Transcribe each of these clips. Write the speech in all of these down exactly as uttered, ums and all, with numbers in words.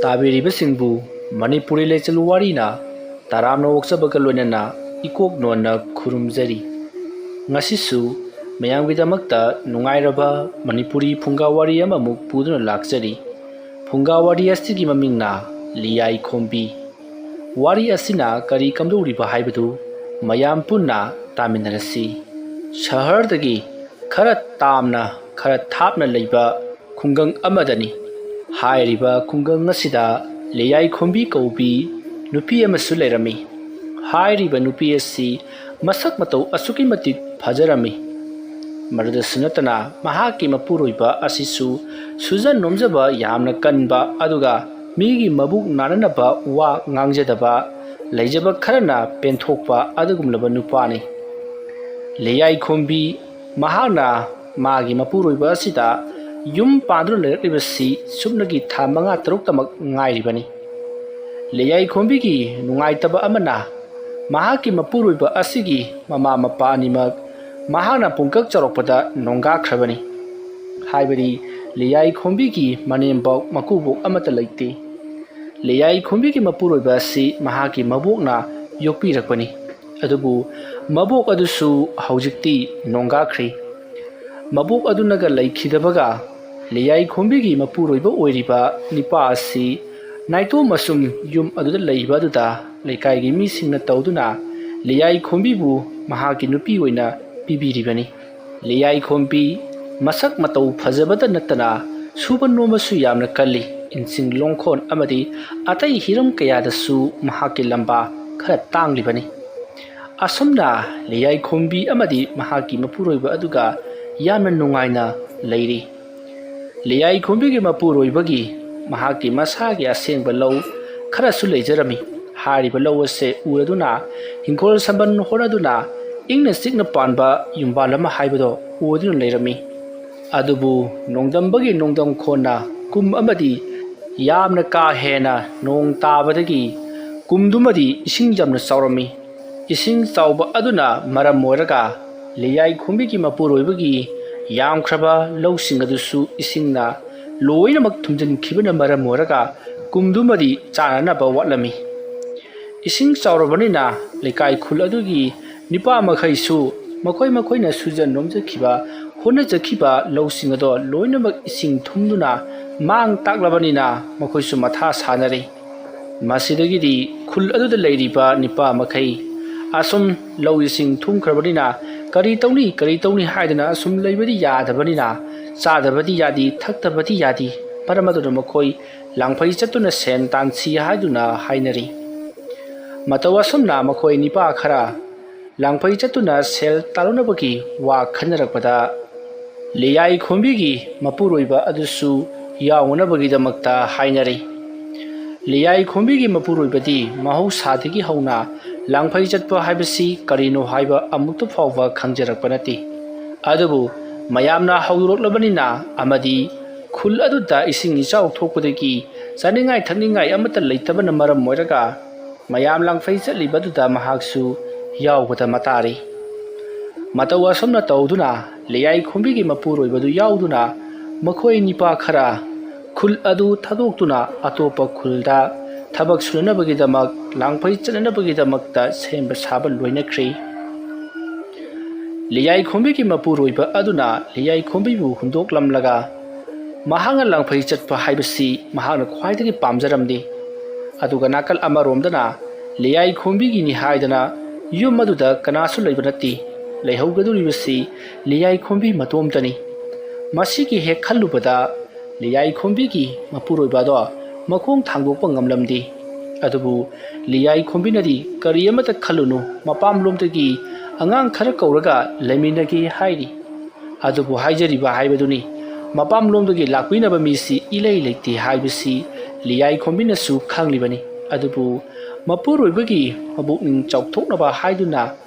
ꯇꯥꯕꯤꯔꯤꯕꯁꯤꯡꯕꯨ ꯃꯅꯤꯄꯨꯔꯤ ꯂꯩꯆꯜ ꯋꯥꯔꯤꯅ ꯇꯔꯥꯝꯅ ꯑꯣꯛꯆꯕꯒ ꯂꯣꯏꯅꯅ ꯏꯀꯣꯛ ꯅꯣꯟꯅ ꯈꯨꯔꯨꯝꯖꯔꯤ꯫ ꯉꯁꯤꯁꯨ ꯃꯌꯥꯝꯒꯤꯗꯃꯛꯇ ꯅꯨꯡꯉꯥꯏꯔꯕ ꯃꯅꯤꯄꯨꯔꯤ ꯐꯨꯡꯒꯥ ꯋꯥꯔꯤ ꯑꯃꯃꯨꯛ ꯄꯨꯗꯨꯅ ꯂꯥꯛꯆꯔꯤ꯫ ꯐꯨꯡꯒꯥ ꯋꯥꯔꯤ ꯑꯁꯤꯒꯤ ꯃꯃꯤꯡꯅ ꯂꯤꯌꯥꯏ ꯈꯣꯝꯕꯤ꯫ ꯋꯥꯔꯤ ꯑꯁꯤꯅ ꯀꯔꯤ ꯀꯝꯗꯧꯔꯤꯕ ꯍꯥꯏꯕꯗꯨ ꯃꯌꯥꯝ ꯄꯨꯟꯅ ꯇꯥꯃꯤꯟꯅꯔꯁꯤ꯫ ꯁꯍꯔꯗꯒꯤ ꯈꯔ ꯇꯥꯝꯅ, ꯈꯔ ꯊꯥꯞꯅ ꯂꯩꯕ ꯈꯨꯡꯒꯪ ꯑꯃꯗꯅꯤ꯫ ꯍꯥꯏꯔꯤꯕ ꯈꯨꯡꯒꯪ ꯑꯁꯤꯗ ꯂꯤꯌꯥꯏ ꯈꯣꯝꯕꯤ ꯀꯧꯕꯤ ꯅꯨꯄꯤ ꯑꯃꯁꯨ ꯂꯩꯔꯝꯃꯤ꯫ ꯍꯥꯏꯔꯤꯕ ꯅꯨꯄꯤ ꯑꯁꯤ ꯃꯁꯛ ꯃꯇꯧ ꯑꯁꯨꯛꯀꯤ ꯃꯇꯤꯛ ꯐꯖꯔꯝꯃꯤ꯫ ꯃꯗꯨꯗꯁꯨ ꯅꯠꯇꯅ ꯃꯍꯥꯛꯀꯤ ꯃꯄꯨꯔꯣꯏꯕ ꯑꯁꯤꯁꯨ ꯁꯨꯖꯟ ꯅꯣꯝꯖꯕ ꯌꯥꯝꯅ ꯀꯟꯕ, ꯑꯗꯨꯒ ꯃꯤꯒꯤ ꯃꯕꯨꯛ ꯅꯥꯅꯅꯕ ꯋꯥ ꯉꯥꯡꯖꯗꯕ, ꯂꯩꯖꯕ ꯈꯔꯅ ꯄꯦꯟꯊꯣꯛꯄ ꯑꯗꯨꯒꯨꯝꯂꯕ ꯅꯨꯄꯥꯅꯤ꯫ ꯂꯤꯌꯥꯏ ꯈꯣꯝꯕꯤ ꯃꯍꯥꯛꯅ ꯃꯥꯒꯤ ꯃꯄꯨꯔꯣꯏꯕ ꯑꯁꯤꯗ ꯌꯨꯝ ꯄꯥꯟꯗꯨꯅ ꯂꯩꯔꯛꯂꯤꯕꯁꯤ ꯁꯨꯞꯅꯒꯤ ꯊꯥ ꯃꯉꯥ ꯇꯔꯨꯛꯇꯃꯛ ꯉꯥꯏꯔꯤꯕꯅꯤ꯫ ꯂꯤꯌꯥꯏ ꯈꯣꯝꯕꯤꯒꯤ ꯅꯨꯡꯉꯥꯏꯇꯕ ꯑꯃꯅ, ꯃꯍꯥꯛꯀꯤ ꯃꯄꯨꯔꯣꯏꯕ ꯑꯁꯤꯒꯤ ꯃꯃꯥ ꯃꯄꯥ ꯑꯅꯤꯃꯛ ꯃꯍꯥꯛꯅ ꯄꯨꯡꯀꯛ ꯆꯥꯎꯔꯛꯄꯗ ꯅꯣꯡꯒꯥꯈ꯭ꯔꯕꯅꯤ꯫ ꯍꯥꯏꯕꯗꯤ, ꯂꯤꯌꯥꯏ ꯈꯣꯝꯕꯤꯒꯤ ꯃꯅꯦꯝꯕꯣꯛ ꯃꯀꯨꯕꯣꯛ ꯑꯃꯠꯇ ꯂꯩꯇꯦ꯫ ꯂꯤꯌꯥꯏ ꯈꯣꯝꯕꯤꯒꯤ ꯃꯄꯨꯔꯣꯏꯕ ꯑꯁꯤ ꯃꯍꯥꯛꯀꯤ ꯃꯕꯣꯛꯅ ꯌꯣꯛꯄꯤꯔꯛꯄꯅꯤ꯫ ꯑꯗꯨꯕꯨ ꯃꯕꯣꯛ ꯑꯗꯨꯁꯨ ꯍꯧꯖꯤꯛꯇꯤ ꯅꯣꯡꯒꯥꯈ꯭ꯔꯦ꯫ ꯃꯕꯣꯛ ꯑꯗꯨꯅꯒ ꯂꯩꯈꯤꯗꯕꯒ, ꯂꯤꯌꯥꯏ ꯈꯣꯝꯕꯤꯒꯤ ꯃꯄꯨꯔꯣꯏꯕ ꯑꯣꯏꯔꯤꯕ ꯅꯤꯄꯥ ꯑꯁꯤ ꯅꯥꯏꯇꯣꯝ ꯑꯁꯨꯝ ꯌꯨꯝ ꯑꯗꯨꯗ ꯂꯩꯕ ꯑꯗꯨꯗ ꯂꯩꯀꯥꯏꯒꯤ ꯃꯤꯁꯤꯡꯅ ꯇꯧꯗꯨꯅ ꯂꯤꯌꯥꯏ ꯈꯣꯝꯕꯤꯕꯨ ꯃꯍꯥꯛꯀꯤ ꯅꯨꯄꯤ ꯑꯣꯏꯅ ꯄꯤꯕꯤꯔꯤꯕꯅꯤ꯫ ꯂꯤꯌꯥꯏ ꯈꯣꯝꯕꯤ ꯃꯁꯛ ꯃꯇꯧ ꯐꯖꯕꯇ ꯅꯠꯇꯅ ꯁꯨꯕ ꯅꯣꯝꯕꯁꯨ ꯌꯥꯝꯅ ꯀꯜꯂꯤ꯫ ꯏꯟꯁꯤꯡ ꯂꯣꯡꯈꯣꯟ ꯑꯃꯗꯤ ꯑꯇꯩ ꯍꯤꯔꯝ ꯀꯌꯥꯗꯁꯨ ꯃꯍꯥꯛꯀꯤ ꯂꯝꯕꯥ ꯈꯔ ꯇꯥꯡꯂꯤꯕꯅꯤ꯫ ꯑꯁꯨꯝꯅ ꯂꯤꯌꯥꯏ ꯈꯣꯝꯕꯤ ꯑꯃꯗꯤ ꯃꯍꯥꯛꯀꯤ ꯃꯄꯨꯔꯣꯏꯕ ꯑꯗꯨꯒ ꯌꯥꯝꯅ ꯅꯨꯡꯉꯥꯏꯅ ꯂꯩꯔꯤ꯫ ꯂꯤꯌꯥꯏ ꯈꯣꯝꯕꯤꯒꯤ ꯃꯄꯨꯔꯣꯏꯕꯒꯤ ꯃꯍꯥꯛꯀꯤ ꯃꯁꯥꯒꯤ ꯑꯁꯦꯡꯕ ꯂꯧ ꯈꯔꯁꯨ ꯂꯩꯖꯔꯝꯃꯤ꯫ ꯍꯥꯏꯔꯤꯕ ꯂꯧ ꯑꯁꯦ ꯎꯔꯗꯨꯅ ꯍꯤꯡꯈꯣꯜ ꯁꯝꯕꯟ ꯍꯣꯠꯅꯗꯨꯅ ꯏꯪꯅ ꯆꯤꯛꯅ ꯄꯥꯟꯕ ꯌꯨꯝꯕꯥꯜ ꯑꯃ ꯍꯥꯏꯕꯗꯣ ꯑꯣꯏꯗꯨꯅ ꯂꯩꯔꯝꯃꯤ꯫ ꯑꯗꯨꯕꯨ ꯅꯣꯡꯗꯝꯕꯒꯤ ꯅꯣꯡꯗꯝ ꯈꯣꯟꯅ ꯀꯨꯝ ꯑꯃꯗꯤ ꯌꯥꯝꯅ ꯀꯥ ꯍꯦꯟꯅ ꯅꯣꯡ ꯇꯥꯕꯗꯒꯤ ꯀꯨꯝꯗꯨꯃꯗꯤ ꯏꯁꯤꯡ ꯌꯥꯝꯅ ꯆꯥꯎꯔꯝꯃꯤ꯫ ꯏꯁꯤꯡ ꯆꯥꯎꯕ ꯑꯗꯨꯅ ꯃꯔꯝ ꯑꯣꯏꯔꯒ ꯂꯤꯌꯥꯏ ꯈꯣꯝꯕꯤꯒꯤ ꯃꯄꯨꯔꯣꯏꯕꯒꯤ ꯌꯥꯝꯈ꯭ꯔꯕ ꯂꯧꯁꯤꯡ ꯑꯗꯨꯁꯨ ꯏꯁꯤꯡꯅ ꯂꯣꯏꯅꯃꯛ ꯊꯨꯝꯖꯤꯟꯈꯤꯕꯅ ꯃꯔꯝ ꯑꯣꯏꯔꯒ ꯀꯨꯝꯗꯨꯃꯗꯤ ꯆꯥꯅꯅꯕ ꯋꯥꯠꯂꯝꯃꯤ꯫ ꯏꯁꯤꯡ ꯆꯥꯎꯔꯕꯅꯤꯅ ꯂꯩꯀꯥꯏ ꯈꯨꯜ ꯑꯗꯨꯒꯤ ꯅꯤꯄꯥ ꯃꯈꯩꯁꯨ ꯃꯈꯣꯏ ꯃꯈꯣꯏꯅ ꯁꯨꯖꯟ ꯅꯣꯝꯖꯈꯤꯕ, ꯍꯣꯠꯅꯖꯈꯤꯕ ꯂꯧꯁꯤꯡ ꯑꯗꯣ ꯂꯣꯏꯅꯃꯛ ꯏꯁꯤꯡ ꯊꯨꯝꯗꯨꯅ ꯃꯥꯡ ꯇꯥꯛꯂꯕꯅꯤꯅ ꯃꯈꯣꯏꯁꯨ ꯃꯊꯥ ꯁꯥꯅꯔꯤ꯫ ꯃꯁꯤꯗꯒꯤꯗꯤ ꯈꯨꯜ ꯑꯗꯨꯗ ꯂꯩꯔꯤꯕ ꯅꯤꯄꯥ ꯃꯈꯩ ꯑꯁꯨꯝ ꯂꯧ ꯏꯁꯤꯡ ꯊꯨꯝꯈ꯭ꯔꯕꯅꯤꯅ ꯀꯔꯤ ꯇꯧꯅꯤ, ꯀꯔꯤ ꯇꯧꯅꯤ ꯍꯥꯏꯗꯅ ꯑꯁꯨꯝ ꯂꯩꯕꯗꯤ ꯌꯥꯗꯕꯅꯤꯅ ꯆꯥꯗꯕꯗꯤ ꯌꯥꯗꯦ, ꯊꯛꯇꯕꯗꯤ ꯌꯥꯗꯦ꯫ ꯃꯔꯝ ꯑꯗꯨꯅ ꯃꯈꯣꯏ ꯂꯥꯡꯐꯩ ꯆꯠꯇꯨꯅ ꯁꯦꯟ ꯇꯥꯟꯁꯤ ꯍꯥꯏꯗꯨꯅ ꯍꯥꯏꯅꯔꯤ꯫ ꯃꯇꯧ ꯑꯁꯨꯝꯅ ꯃꯈꯣꯏ ꯅꯤꯄꯥ ꯈꯔ ꯂꯥꯡꯐꯩ ꯆꯠꯇꯨꯅ ꯁꯦꯜ ꯇꯥꯜꯂꯨꯅꯕꯒꯤ ꯋꯥ ꯈꯟꯅꯔꯛꯄꯗ, ꯂꯤꯌꯥꯏ ꯈꯣꯝꯕꯤꯒꯤ ꯃꯄꯨꯔꯣꯏꯕ ꯑꯗꯨꯁꯨ ꯌꯥꯎꯅꯅꯕꯒꯤꯗꯃꯛꯇ ꯍꯥꯏꯅꯔꯤ꯫ ꯂꯤꯌꯥꯏ ꯈꯣꯝꯕꯤꯒꯤ ꯃꯄꯨꯔꯣꯏꯕꯗꯤ ꯃꯍꯧꯁꯥꯗꯒꯤ ꯍꯧꯅ ꯂꯥꯡꯐꯩ ꯆꯠꯄ ꯍꯥꯏꯕꯁꯤ ꯀꯔꯤꯅꯣ ꯍꯥꯏꯕ ꯑꯃꯨꯛꯇ ꯐꯥꯎꯕ ꯈꯪꯖꯔꯛꯄ ꯅꯠꯇꯦ꯫ ꯑꯗꯨꯕꯨ ꯃꯌꯥꯝꯅ ꯍꯧꯗꯣꯔꯛꯂꯕꯅꯤꯅ ꯑꯃꯗꯤ ꯈꯨꯜ ꯑꯗꯨꯗ ꯏꯁꯤꯡ ꯏꯆꯥꯎ ꯊꯣꯛꯄꯗꯒꯤ ꯆꯥꯅꯤꯡꯉꯥꯏ ꯊꯛꯅꯤꯡꯉꯥꯏ ꯑꯃꯠꯇ ꯂꯩꯇꯕꯅ ꯃꯔꯝ ꯑꯣꯏꯔꯒ ꯃꯌꯥꯝ ꯂꯥꯡꯐꯩ ꯆꯠꯂꯤꯕꯗꯨꯗ ꯃꯍꯥꯛꯁꯨ ꯌꯥꯎꯕꯗ ꯃꯇꯥꯔꯤ꯫ ꯃꯇꯧ ꯑꯁꯨꯝꯅ ꯇꯧꯗꯨꯅ ꯂꯤꯌꯥꯏ ꯈꯣꯝꯕꯤꯒꯤ ꯃꯄꯨꯔꯣꯏꯕꯗꯨ ꯌꯥꯎꯗꯨꯅ ꯃꯈꯣꯏ ꯅꯤꯄꯥ ꯈꯔ ꯈꯨꯜ ꯑꯗꯨ ꯊꯥꯗꯣꯛꯇꯨꯅ ꯑꯇꯣꯞꯄ ꯈꯨꯜꯗ ꯊꯕꯛ ꯁꯨꯅꯅꯕꯒꯤꯗꯃꯛ, ꯂꯥꯡꯐꯩ ꯆꯠꯅꯅꯕꯒꯤꯗꯃꯛꯇ ꯁꯦꯝꯕ ꯁꯥꯕ ꯂꯣꯏꯅꯈ꯭ꯔꯦ꯫ ꯂꯤꯌꯥꯏ ꯈꯣꯝꯕꯤꯒꯤ ꯃꯄꯨꯔꯣꯏꯕ ꯑꯗꯨꯅ ꯂꯤꯌꯥꯏ ꯈꯣꯝꯕꯤꯕꯨ ꯍꯨꯟꯗꯣꯛꯂꯝꯂꯒ ꯃꯍꯥꯛꯅ ꯂꯥꯡꯐꯩ ꯆꯠꯄ ꯍꯥꯏꯕꯁꯤ ꯃꯍꯥꯛꯅ ꯈ꯭ꯋꯥꯏꯗꯒꯤ ꯄꯥꯝꯖꯔꯝꯗꯦ꯫ ꯑꯗꯨꯒ ꯅꯥꯀꯜ ꯑꯃꯔꯣꯝꯗꯅ ꯂꯤꯌꯥꯏ ꯈꯣꯝꯕꯤꯒꯤꯅꯤ ꯍꯥꯏꯗꯅ ꯌꯨꯝ ꯑꯗꯨꯗ ꯀꯅꯥꯁꯨ ꯂꯩꯕ ꯅꯠꯇꯦ꯫ ꯂꯩꯍꯧꯒꯗꯧꯔꯤꯕꯁꯤ ꯂꯤꯌꯥꯏ ꯈꯣꯝꯕꯤ ꯃꯇꯣꯝꯇꯅꯤ꯫ ꯃꯁꯤꯒꯤ ꯍꯦꯛ ꯈꯜꯂꯨꯕꯗ ꯂꯤꯌꯥꯏ ꯈꯣꯝꯕꯤꯒꯤ ꯃꯄꯨꯔꯣꯏꯕ ꯑꯗꯣ ꯃꯈꯣꯡ ꯊꯥꯡꯗꯣꯛꯄ ꯉꯝꯂꯝꯗꯦ꯫ ꯑꯗꯨꯕꯨ ꯂꯤꯌꯥꯏ ꯈꯣꯝꯕꯤꯅꯗꯤ ꯀꯔꯤ ꯑꯃꯠꯇ ꯈꯜꯂꯨꯅꯨ, ꯃꯄꯥꯝꯂꯣꯝꯗꯒꯤ ꯑꯉꯥꯡ ꯈꯔ ꯀꯧꯔꯒ ꯂꯩꯃꯤꯟꯅꯒꯦ ꯍꯥꯏꯔꯤ꯫ ꯑꯗꯨꯕꯨ ꯍꯥꯏꯖꯔꯤꯕ ꯍꯥꯏꯕꯗꯨꯅꯤ, ꯃꯄꯥꯝꯂꯣꯝꯗꯒꯤ ꯂꯥꯛꯄꯤꯅꯕ ꯃꯤꯁꯤ ꯏꯂꯩ ꯂꯩꯇꯦ ꯍꯥꯏꯕꯁꯤ ꯂꯤꯌꯥꯏ ꯈꯣꯝꯕꯤꯅꯁꯨ ꯈꯪꯂꯤꯕꯅꯤ꯫ ꯑꯗꯨꯕꯨ ꯃꯄꯨꯔꯣꯏꯕꯒꯤ ꯃꯕꯨꯛꯅꯤꯡ ꯆꯥꯎꯊꯣꯛꯅꯕ ꯍꯥꯏꯗꯨꯅ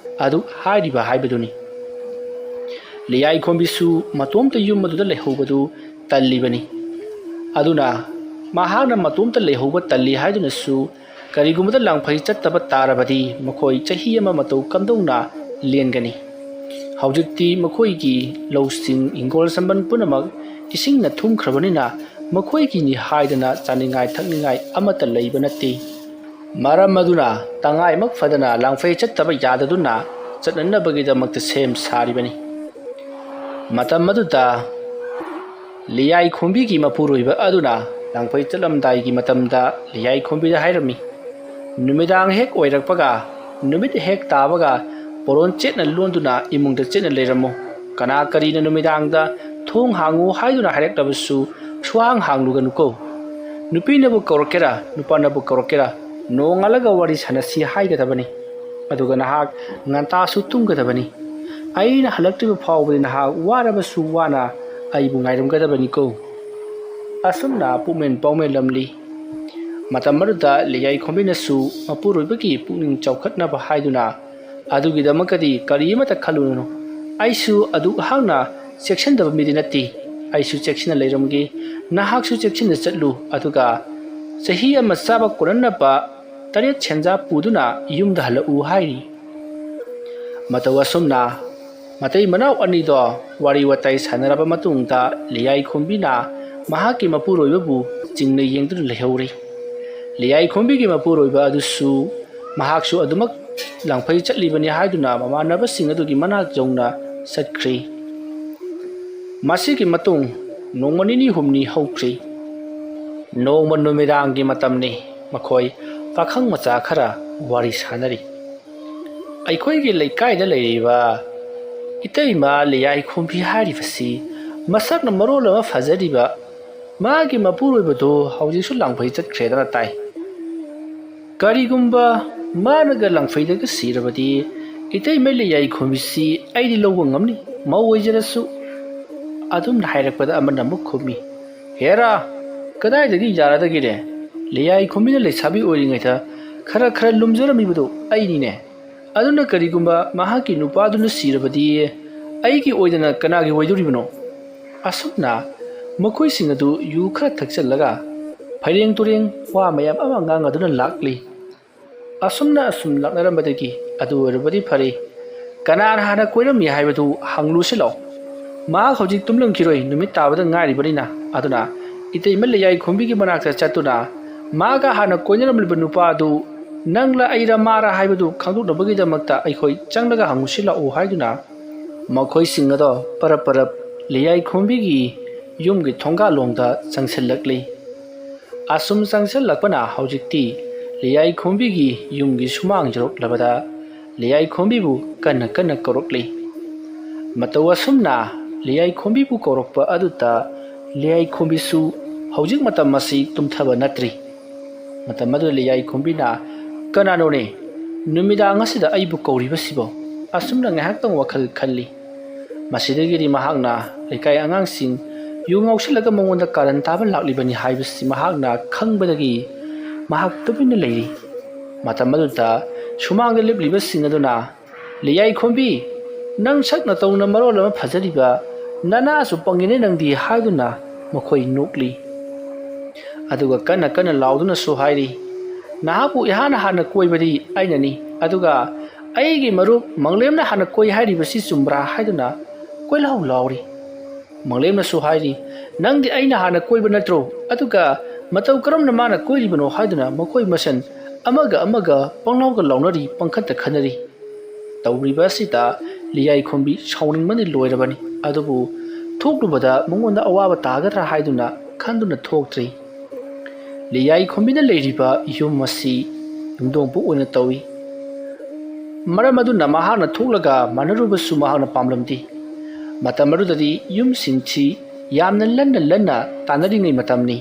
ꯑꯗꯨ ꯍꯥꯏꯔꯤꯕ ꯍꯥꯏꯕꯗꯨꯅꯤ꯫ ꯂꯤꯌꯥꯏ ꯈꯣꯝꯕꯤꯁꯨ ꯃꯇꯣꯝꯇ ꯌꯨꯝ ꯑꯗꯨꯗ ꯂꯩꯍꯧꯕꯗꯨ ꯇꯜꯂꯤꯕꯅꯤ꯫ ꯑꯗꯨꯅ ꯃꯍꯥꯛꯅ ꯃꯇꯣꯝꯇ ꯂꯩꯍꯧꯕ ꯇꯜꯂꯤ ꯍꯥꯏꯗꯨꯅꯁꯨ ꯀꯔꯤꯒꯨꯝꯕꯗ ꯂꯥꯡꯐꯩ ꯆꯠꯇꯕ ꯇꯥꯔꯕꯗꯤ ꯃꯈꯣꯏ ꯆꯍꯤ ꯑꯃ ꯃꯇꯧ ꯀꯝꯗꯧꯅ ꯂꯦꯟꯒꯅꯤ? ꯍꯧꯖꯤꯛꯇꯤ ꯃꯈꯣꯏꯒꯤ ꯂꯧꯁꯤꯡ, ꯍꯤꯡꯒꯣꯜ ꯁꯝꯕꯜ ꯄꯨꯝꯅꯃꯛ ꯏꯁꯤꯡꯅ ꯊꯨꯝꯈ꯭ꯔꯕꯅꯤꯅ ꯃꯈꯣꯏꯒꯤꯅꯤ ꯍꯥꯏꯗꯅ ꯆꯥꯅꯤꯡꯉꯥꯏ ꯊꯛꯅꯤꯡꯉꯥꯏ ꯑꯃꯠꯇ ꯂꯩꯕ ꯅꯠꯇꯦ꯫ ꯃꯔꯝ ꯑꯗꯨꯅ ꯇꯉꯥꯏꯃꯛ ꯐꯗꯅ ꯂꯥꯡꯐꯩ ꯆꯠꯇꯕ ꯌꯥꯗꯗꯨꯅ ꯆꯠꯅꯅꯕꯒꯤꯗꯃꯛꯇ ꯁꯦꯝ ꯁꯥꯔꯤꯕꯅꯤ꯫ ꯃꯇꯝ ꯑꯗꯨꯗ ꯂꯤꯌꯥꯏ ꯈꯣꯝꯕꯤꯒꯤ ꯃꯄꯨꯔꯣꯏꯕ ꯑꯗꯨꯅ ꯂꯥꯡꯐꯩ ꯆꯠꯂꯝꯗꯥꯏꯒꯤ ꯃꯇꯝꯗ ꯂꯤꯌꯥꯏ ꯈꯣꯝꯕꯤꯗ ꯍꯥꯏꯔꯝꯃꯤ, "ꯅꯨꯃꯤꯗꯥꯡ ꯍꯦꯛ ꯑꯣꯏꯔꯛꯄꯒ, ꯅꯨꯃꯤꯠ ꯍꯦꯛ ꯇꯥꯕꯒ ꯄꯣꯔꯣꯟ ꯆꯦꯠꯅ ꯂꯣꯟꯗꯨꯅ ꯏꯃꯨꯡꯗ ꯆꯦꯠꯅ ꯂꯩꯔꯝꯃꯨ꯫ ꯀꯅꯥ ꯀꯔꯤꯅ ꯅꯨꯃꯤꯗꯥꯡꯗ ꯊꯣꯡ ꯍꯥꯡꯉꯨ ꯍꯥꯏꯗꯨꯅ ꯍꯥꯏꯔꯛꯂꯕꯁꯨ ꯁꯨꯍꯥꯡ ꯍꯥꯡꯂꯨꯒꯅꯨꯀꯣ꯫ ꯅꯨꯄꯤꯅꯕꯨ ꯀꯧꯔꯛꯀꯦꯔꯥ, ꯅꯨꯄꯥꯅꯕꯨ ꯀꯧꯔꯛꯀꯦꯔꯥ, ꯅꯣꯡꯉꯥꯜꯂꯒ ꯋꯥꯔꯤ ꯁꯥꯟꯅꯁꯤ ꯍꯥꯏꯒꯗꯕꯅꯤ꯫ ꯑꯗꯨꯒ ꯅꯍꯥꯛ ꯉꯟꯇꯥꯁꯨ ꯇꯨꯝꯒꯗꯕꯅꯤ꯫ ꯑꯩꯅ ꯍꯜꯂꯛꯇ꯭ꯔꯤꯕ ꯐꯥꯎꯕꯗꯤ ꯅꯍꯥꯛ ꯋꯥꯔꯕꯁꯨ ꯋꯥꯅ ꯑꯩꯕꯨ ꯉꯥꯏꯔꯝꯒꯗꯕꯅꯤꯀꯣ"꯫ ꯑꯁꯨꯝꯅ ꯄꯨꯛꯃꯦꯟ ꯄꯥꯎꯃꯦꯜꯂꯝꯂꯤ꯫ ꯃꯇꯝ ꯑꯗꯨꯗ ꯂꯤꯌꯥꯏ ꯈꯣꯝꯕꯤꯅꯁꯨ ꯃꯄꯨꯔꯣꯏꯕꯒꯤ ꯄꯨꯛꯅꯤꯡ ꯆꯥꯎꯈꯠꯅꯕ ꯍꯥꯏꯗꯨꯅ, "ꯑꯗꯨꯒꯤꯗꯃꯛꯇꯗꯤ ꯀꯔꯤ ꯑꯃꯠꯇ ꯈꯜꯂꯨꯅꯨ꯫ ꯑꯩꯁꯨ ꯑꯗꯨꯛ ꯍꯥꯛꯅ ꯆꯦꯛꯁꯤꯟꯗꯕ ꯃꯤꯗꯤ ꯅꯠꯇꯦ꯫ ꯑꯩꯁꯨ ꯆꯦꯛꯁꯤꯟꯅ ꯂꯩꯔꯝꯒꯦ꯫ ꯅꯍꯥꯛꯁꯨ ꯆꯦꯛꯁꯤꯟꯅ ꯆꯠꯂꯨ꯫ ꯑꯗꯨꯒ ꯆꯍꯤ ꯑꯃ ꯆꯥꯕ ꯀꯣꯟꯅꯅꯕ ꯇꯔꯦꯠ ꯁꯦꯟꯖꯥ ꯄꯨꯗꯨꯅ ꯌꯨꯝꯗ ꯍꯜꯂꯛꯎ" ꯍꯥꯏꯔꯤ꯫ ꯃꯇꯧ ꯑꯁꯨꯝꯅ ꯃꯇꯩ ꯃꯅꯥꯎ ꯑꯅꯤꯗꯣ ꯋꯥꯔꯤ ꯋꯥꯇꯥꯏ ꯁꯥꯟꯅꯔꯕ ꯃꯇꯨꯡꯗ ꯂꯤꯌꯥꯏ ꯈꯣꯝꯕꯤꯅ ꯃꯍꯥꯛꯀꯤ ꯃꯄꯨꯔꯣꯏꯕꯕꯨ ꯆꯤꯡꯅ ꯌꯦꯡꯗꯨꯅ ꯂꯩꯍꯧꯔꯤ꯫ ꯂꯤꯌꯥꯏ ꯈꯣꯝꯕꯤꯒꯤ ꯃꯄꯨꯔꯣꯏꯕ ꯑꯗꯨꯁꯨ ꯃꯍꯥꯛꯁꯨ ꯑꯗꯨꯃꯛ ꯂꯥꯡꯐꯩ ꯆꯠꯂꯤꯕꯅꯤ ꯍꯥꯏꯗꯨꯅ ꯃꯃꯥꯟꯅꯕꯁꯤꯡ ꯑꯗꯨꯒꯤ ꯃꯅꯥꯛ ꯌꯧꯅ ꯆꯠꯈ꯭ꯔꯤ꯫ ꯃꯁꯤꯒꯤ ꯃꯇꯨꯡ ꯅꯣꯡꯃ ꯅꯤꯅꯤ ꯍꯨꯝꯅꯤ ꯍꯧꯈ꯭ꯔꯤ꯫ ꯅꯣꯡꯃ ꯅꯨꯃꯤꯗꯥꯡꯒꯤ ꯃꯇꯝꯅꯤ꯫ ꯃꯈꯣꯏ ꯄꯥꯈꯪ ꯃꯆꯥ ꯈꯔ ꯋꯥꯔꯤ ꯁꯥꯟꯅꯔꯤ꯫ "ꯑꯩꯈꯣꯏꯒꯤ ꯂꯩꯀꯥꯏꯗ ꯂꯩꯔꯤꯕ ꯏꯇꯩꯃ ꯂꯤꯌꯥꯏ ꯈꯣꯝꯕꯤ ꯍꯥꯏꯔꯤꯕꯁꯤ ꯃꯁꯛꯅ ꯃꯔꯣꯜ ꯑꯃ ꯐꯖꯔꯤꯕ, ꯃꯥꯒꯤ ꯃꯄꯨꯔꯣꯏꯕꯗꯨ ꯍꯧꯖꯤꯛꯁꯨ ꯂꯥꯡꯐꯩ ꯆꯠꯈ꯭ꯔꯦꯗꯅ ꯇꯥꯏ꯫ ꯀꯔꯤꯒꯨꯝꯕ ꯃꯥꯅꯒ ꯂꯥꯡꯐꯩꯗꯒ ꯁꯤꯔꯕꯗꯤ ꯏꯇꯩꯃ ꯂꯤꯌꯥꯏ ꯈꯣꯝꯕꯤꯁꯤ ꯑꯩꯗꯤ ꯂꯧꯕ ꯉꯝꯅꯤ, ꯃꯧ ꯑꯣꯏꯖꯔꯁꯨ" ꯑꯗꯨꯝꯅ ꯍꯥꯏꯔꯛꯄꯗ ꯑꯃꯅ ꯑꯃꯨꯛ ꯈꯨꯝꯃꯤ, "ꯍꯦꯔꯥ, ꯀꯗꯥꯏꯗꯒꯤ ꯌꯥꯔꯗꯒꯤꯅꯦ? ꯂꯤꯌꯥꯏ ꯈꯣꯝꯕꯤꯅ ꯂꯩꯁꯥꯕꯤ ꯑꯣꯏꯔꯤꯉꯩꯗ ꯈꯔ ꯈꯔ ꯂꯨꯝꯖꯔꯝꯃꯤꯕꯗꯨ ꯑꯩꯅꯤꯅꯦ꯫ ꯑꯗꯨꯅ ꯀꯔꯤꯒꯨꯝꯕ ꯃꯍꯥꯛꯀꯤ ꯅꯨꯄꯥꯗꯨꯅ ꯁꯤꯔꯕꯗꯤ ꯑꯩꯒꯤ ꯑꯣꯏꯗꯅ ꯀꯅꯥꯒꯤ ꯑꯣꯏꯗꯣꯔꯤꯕꯅꯣ?" ꯑꯁꯨꯝꯅ ꯃꯈꯣꯏꯁꯤꯡ ꯑꯗꯨ ꯌꯨ ꯈꯔ ꯊꯛꯆꯜꯂꯒ ꯐꯩꯔꯦꯡ ꯇꯨꯔꯦꯡ ꯋꯥ ꯃꯌꯥꯝ ꯑꯃ ꯉꯥꯡꯅꯗꯨꯅ ꯂꯥꯛꯂꯤ꯫ ꯑꯁꯨꯝꯅ ꯑꯁꯨꯝ ꯂꯥꯛꯅꯔꯝꯕꯗꯒꯤ, "ꯑꯗꯨ ꯑꯣꯏꯔꯕꯗꯤ ꯐꯔꯦ, ꯀꯅꯥꯅ ꯍꯥꯟꯅ ꯀꯣꯏꯔꯝꯃꯤ ꯍꯥꯏꯕꯗꯨ ꯍꯪꯂꯨꯁꯤ ꯂꯥꯎ꯫ ꯃꯍꯥꯛ ꯍꯧꯖꯤꯛ ꯇꯨꯝꯂꯝꯈꯤꯔꯣꯏ, ꯅꯨꯃꯤꯠ ꯇꯥꯕꯗ ꯉꯥꯏꯔꯤꯕꯅꯤꯅ꯫ ꯑꯗꯨꯅ ꯏꯇꯩꯃ ꯂꯩꯌꯥꯏꯈꯣꯝꯕꯤꯒꯤ ꯃꯅꯥꯛꯇ ꯆꯠꯇꯨꯅ, ꯃꯥꯒ ꯍꯥꯟꯅ ꯀꯣꯏꯅꯔꯝꯂꯤꯕ ꯅꯨꯄꯥ ꯑꯗꯨ ꯅꯪꯂ ꯑꯩꯔ ꯃꯥꯔ ꯍꯥꯏꯕꯗꯨ ꯈꯪꯗꯣꯛꯅꯕꯒꯤꯗꯃꯛꯇ ꯑꯩꯈꯣꯏ ꯆꯪꯂꯒ ꯍꯪꯉꯨꯁꯤ ꯂꯥꯛꯎ ꯍꯥꯏꯗꯨꯅ ꯃꯈꯣꯏꯁꯤꯡ ꯑꯗꯣ ꯄꯔꯞ ꯄꯔꯞ ꯂꯩꯌꯥꯏꯈꯣꯝꯕꯤꯒꯤ ꯌꯨꯝꯒꯤ ꯊꯣꯡꯒꯥꯜꯂꯣꯝꯗ ꯆꯪꯁꯤꯜꯂꯛꯂꯤ꯫ ꯑꯁꯨꯝ ꯆꯪꯁꯤꯜꯂꯛꯄꯅ ꯍꯧꯖꯤꯛꯇꯤ ꯂꯩꯌꯥꯏꯈꯣꯝꯕꯤꯒꯤ ꯌꯨꯝꯒꯤ ꯁꯨꯃꯥꯡ ꯌꯧꯔꯛꯂꯕꯗ ꯂꯩꯌꯥꯏꯈꯣꯝꯕꯤꯕꯨ ꯀꯟꯅ ꯀꯟꯅ ꯀꯧꯔꯛꯂꯤ꯫ ꯃꯇꯧ ꯑꯁꯨꯝꯅ ꯂꯩꯌꯥꯏꯈꯣꯝꯕꯤꯕꯨ ꯀꯧꯔꯛꯄ ꯑꯗꯨꯗ ꯂꯩꯌꯥꯏꯈꯣꯝꯕꯤꯁꯨ ꯍꯧꯖꯤꯛ ꯃꯇꯝ ꯑꯁꯤ ꯇꯨꯝꯊꯕ ꯅꯠꯇ꯭ꯔꯤ꯫ ꯃꯇꯝ ꯑꯗꯨꯗ ꯂꯩꯌꯥꯏꯈꯣꯝꯕꯤꯅ, "ꯀꯅꯥꯅꯣꯅꯦ ꯅꯨꯃꯤꯗꯥꯡ ꯑꯁꯤꯗ ꯑꯩꯕꯨ ꯀꯧꯔꯤꯕꯁꯤꯕꯣ?" ꯑꯁꯨꯝꯅ ꯉꯥꯏꯍꯥꯛꯇꯪ ꯋꯥꯈꯜ ꯈꯜꯂꯤ꯫ ꯃꯁꯤꯗꯒꯤꯗꯤ ꯃꯍꯥꯛꯅ ꯂꯩꯀꯥꯏ ꯑꯉꯥꯡꯁꯤꯡ ꯌꯨ ꯉꯥꯎꯁꯤꯜꯂꯒ ꯃꯉꯣꯟꯗ ꯀꯥꯔꯟ ꯇꯥꯕ ꯂꯥꯛꯂꯤꯕꯅꯤ ꯍꯥꯏꯕꯁꯤ ꯃꯍꯥꯛꯅ ꯈꯪꯕꯗꯒꯤ ꯃꯍꯥꯛ ꯇꯨꯃꯤꯟꯅ ꯂꯩꯔꯤ꯫ ꯃꯇꯝ ꯑꯗꯨꯗ ꯁꯨꯃꯥꯡꯗ ꯂꯦꯞꯂꯤꯕꯁꯤꯡ ꯑꯗꯨꯅ, "ꯂꯩꯌꯥꯏꯈꯣꯝꯕꯤ, ꯅꯪ ꯁꯛ ꯅꯇꯧꯅ ꯃꯔꯣꯜ ꯑꯃ ꯐꯖꯔꯤꯕ, ꯅꯅꯥꯁꯨ ꯄꯪꯉꯤꯅꯦ ꯅꯪꯗꯤ" ꯍꯥꯏꯗꯨꯅ ꯃꯈꯣꯏ ꯅꯣꯛꯂꯤ꯫ ꯑꯗꯨꯒ ꯀꯟꯅ ꯀꯟꯅ ꯂꯥꯎꯗꯨꯅꯁꯨ ꯍꯥꯏꯔꯤ, "ꯅꯍꯥꯛꯄꯨ ꯏꯍꯥꯟ ꯍꯥꯟꯅ ꯀꯣꯏꯕꯗꯤ ꯑꯩꯅꯅꯤ, ꯑꯗꯨꯒ ꯑꯩꯒꯤ ꯃꯔꯨꯞ ꯃꯪꯂꯦꯝꯅ ꯍꯥꯟꯅ ꯀꯣꯏ ꯍꯥꯏꯔꯤꯕꯁꯤ ꯆꯨꯝꯕ꯭ꯔꯥ?" ꯍꯥꯏꯗꯨꯅ ꯀꯣꯏꯂꯥꯎ ꯂꯥꯎꯔꯤ꯫ ꯃꯪꯂꯦꯝꯅꯁꯨ ꯍꯥꯏꯔꯤ, "ꯅꯪꯗꯤ ꯑꯩꯅ ꯍꯥꯟꯅ ꯀꯣꯏꯕ ꯅꯠꯇ꯭ꯔꯣ? ꯑꯗꯨꯒ ꯃꯇꯧ ꯀꯔꯝꯅ ꯃꯥꯅ ꯀꯣꯏꯔꯤꯕꯅꯣ?" ꯍꯥꯏꯗꯨꯅ ꯃꯈꯣꯏ ꯃꯁꯦꯟ ꯑꯃꯒ ꯑꯃꯒ ꯄꯪꯂꯥꯎꯒ ꯂꯥꯎꯅꯔꯤ, ꯄꯪꯈꯠꯇ ꯈꯟꯅꯔꯤ꯫ ꯇꯧꯔꯤꯕ ꯑꯁꯤꯗ ꯂꯤꯌꯥꯏꯈꯣꯝꯕꯤ ꯁꯥꯎꯅꯤꯡꯕꯅ ꯂꯣꯏꯔꯕꯅꯤ꯫ ꯑꯗꯨꯕꯨ ꯊꯣꯛꯂꯨꯕꯗ ꯃꯉꯣꯟꯗ ꯑꯋꯥꯕ ꯇꯥꯒꯗ꯭ꯔꯥ ꯍꯥꯏꯗꯨꯅ ꯈꯟꯗꯨꯅ ꯊꯣꯛꯇ꯭ꯔꯤ꯫ ꯂꯤꯌꯥꯏꯈꯣꯝꯕꯤꯅ ꯂꯩꯔꯤꯕ ꯌꯨꯝ ꯑꯁꯤ ꯌꯨꯝꯗꯣꯡꯄꯨ ꯑꯣꯏꯅ ꯇꯧꯏ꯫ ꯃꯔꯝ ꯑꯗꯨꯅ ꯃꯍꯥꯛꯅ ꯊꯣꯛꯂꯒ ꯃꯥꯟꯅꯔꯨꯕꯁꯨ ꯃꯍꯥꯛꯅ ꯄꯥꯝꯂꯝꯗꯦ꯫ ꯃꯇꯝ ꯑꯗꯨꯗꯗꯤ ꯌꯨꯝꯁꯤꯡꯁꯤ ꯌꯥꯝꯅ ꯂꯟꯅ ꯂꯟꯅ ꯇꯥꯟꯅꯔꯤꯉꯩ ꯃꯇꯝꯅꯤ꯫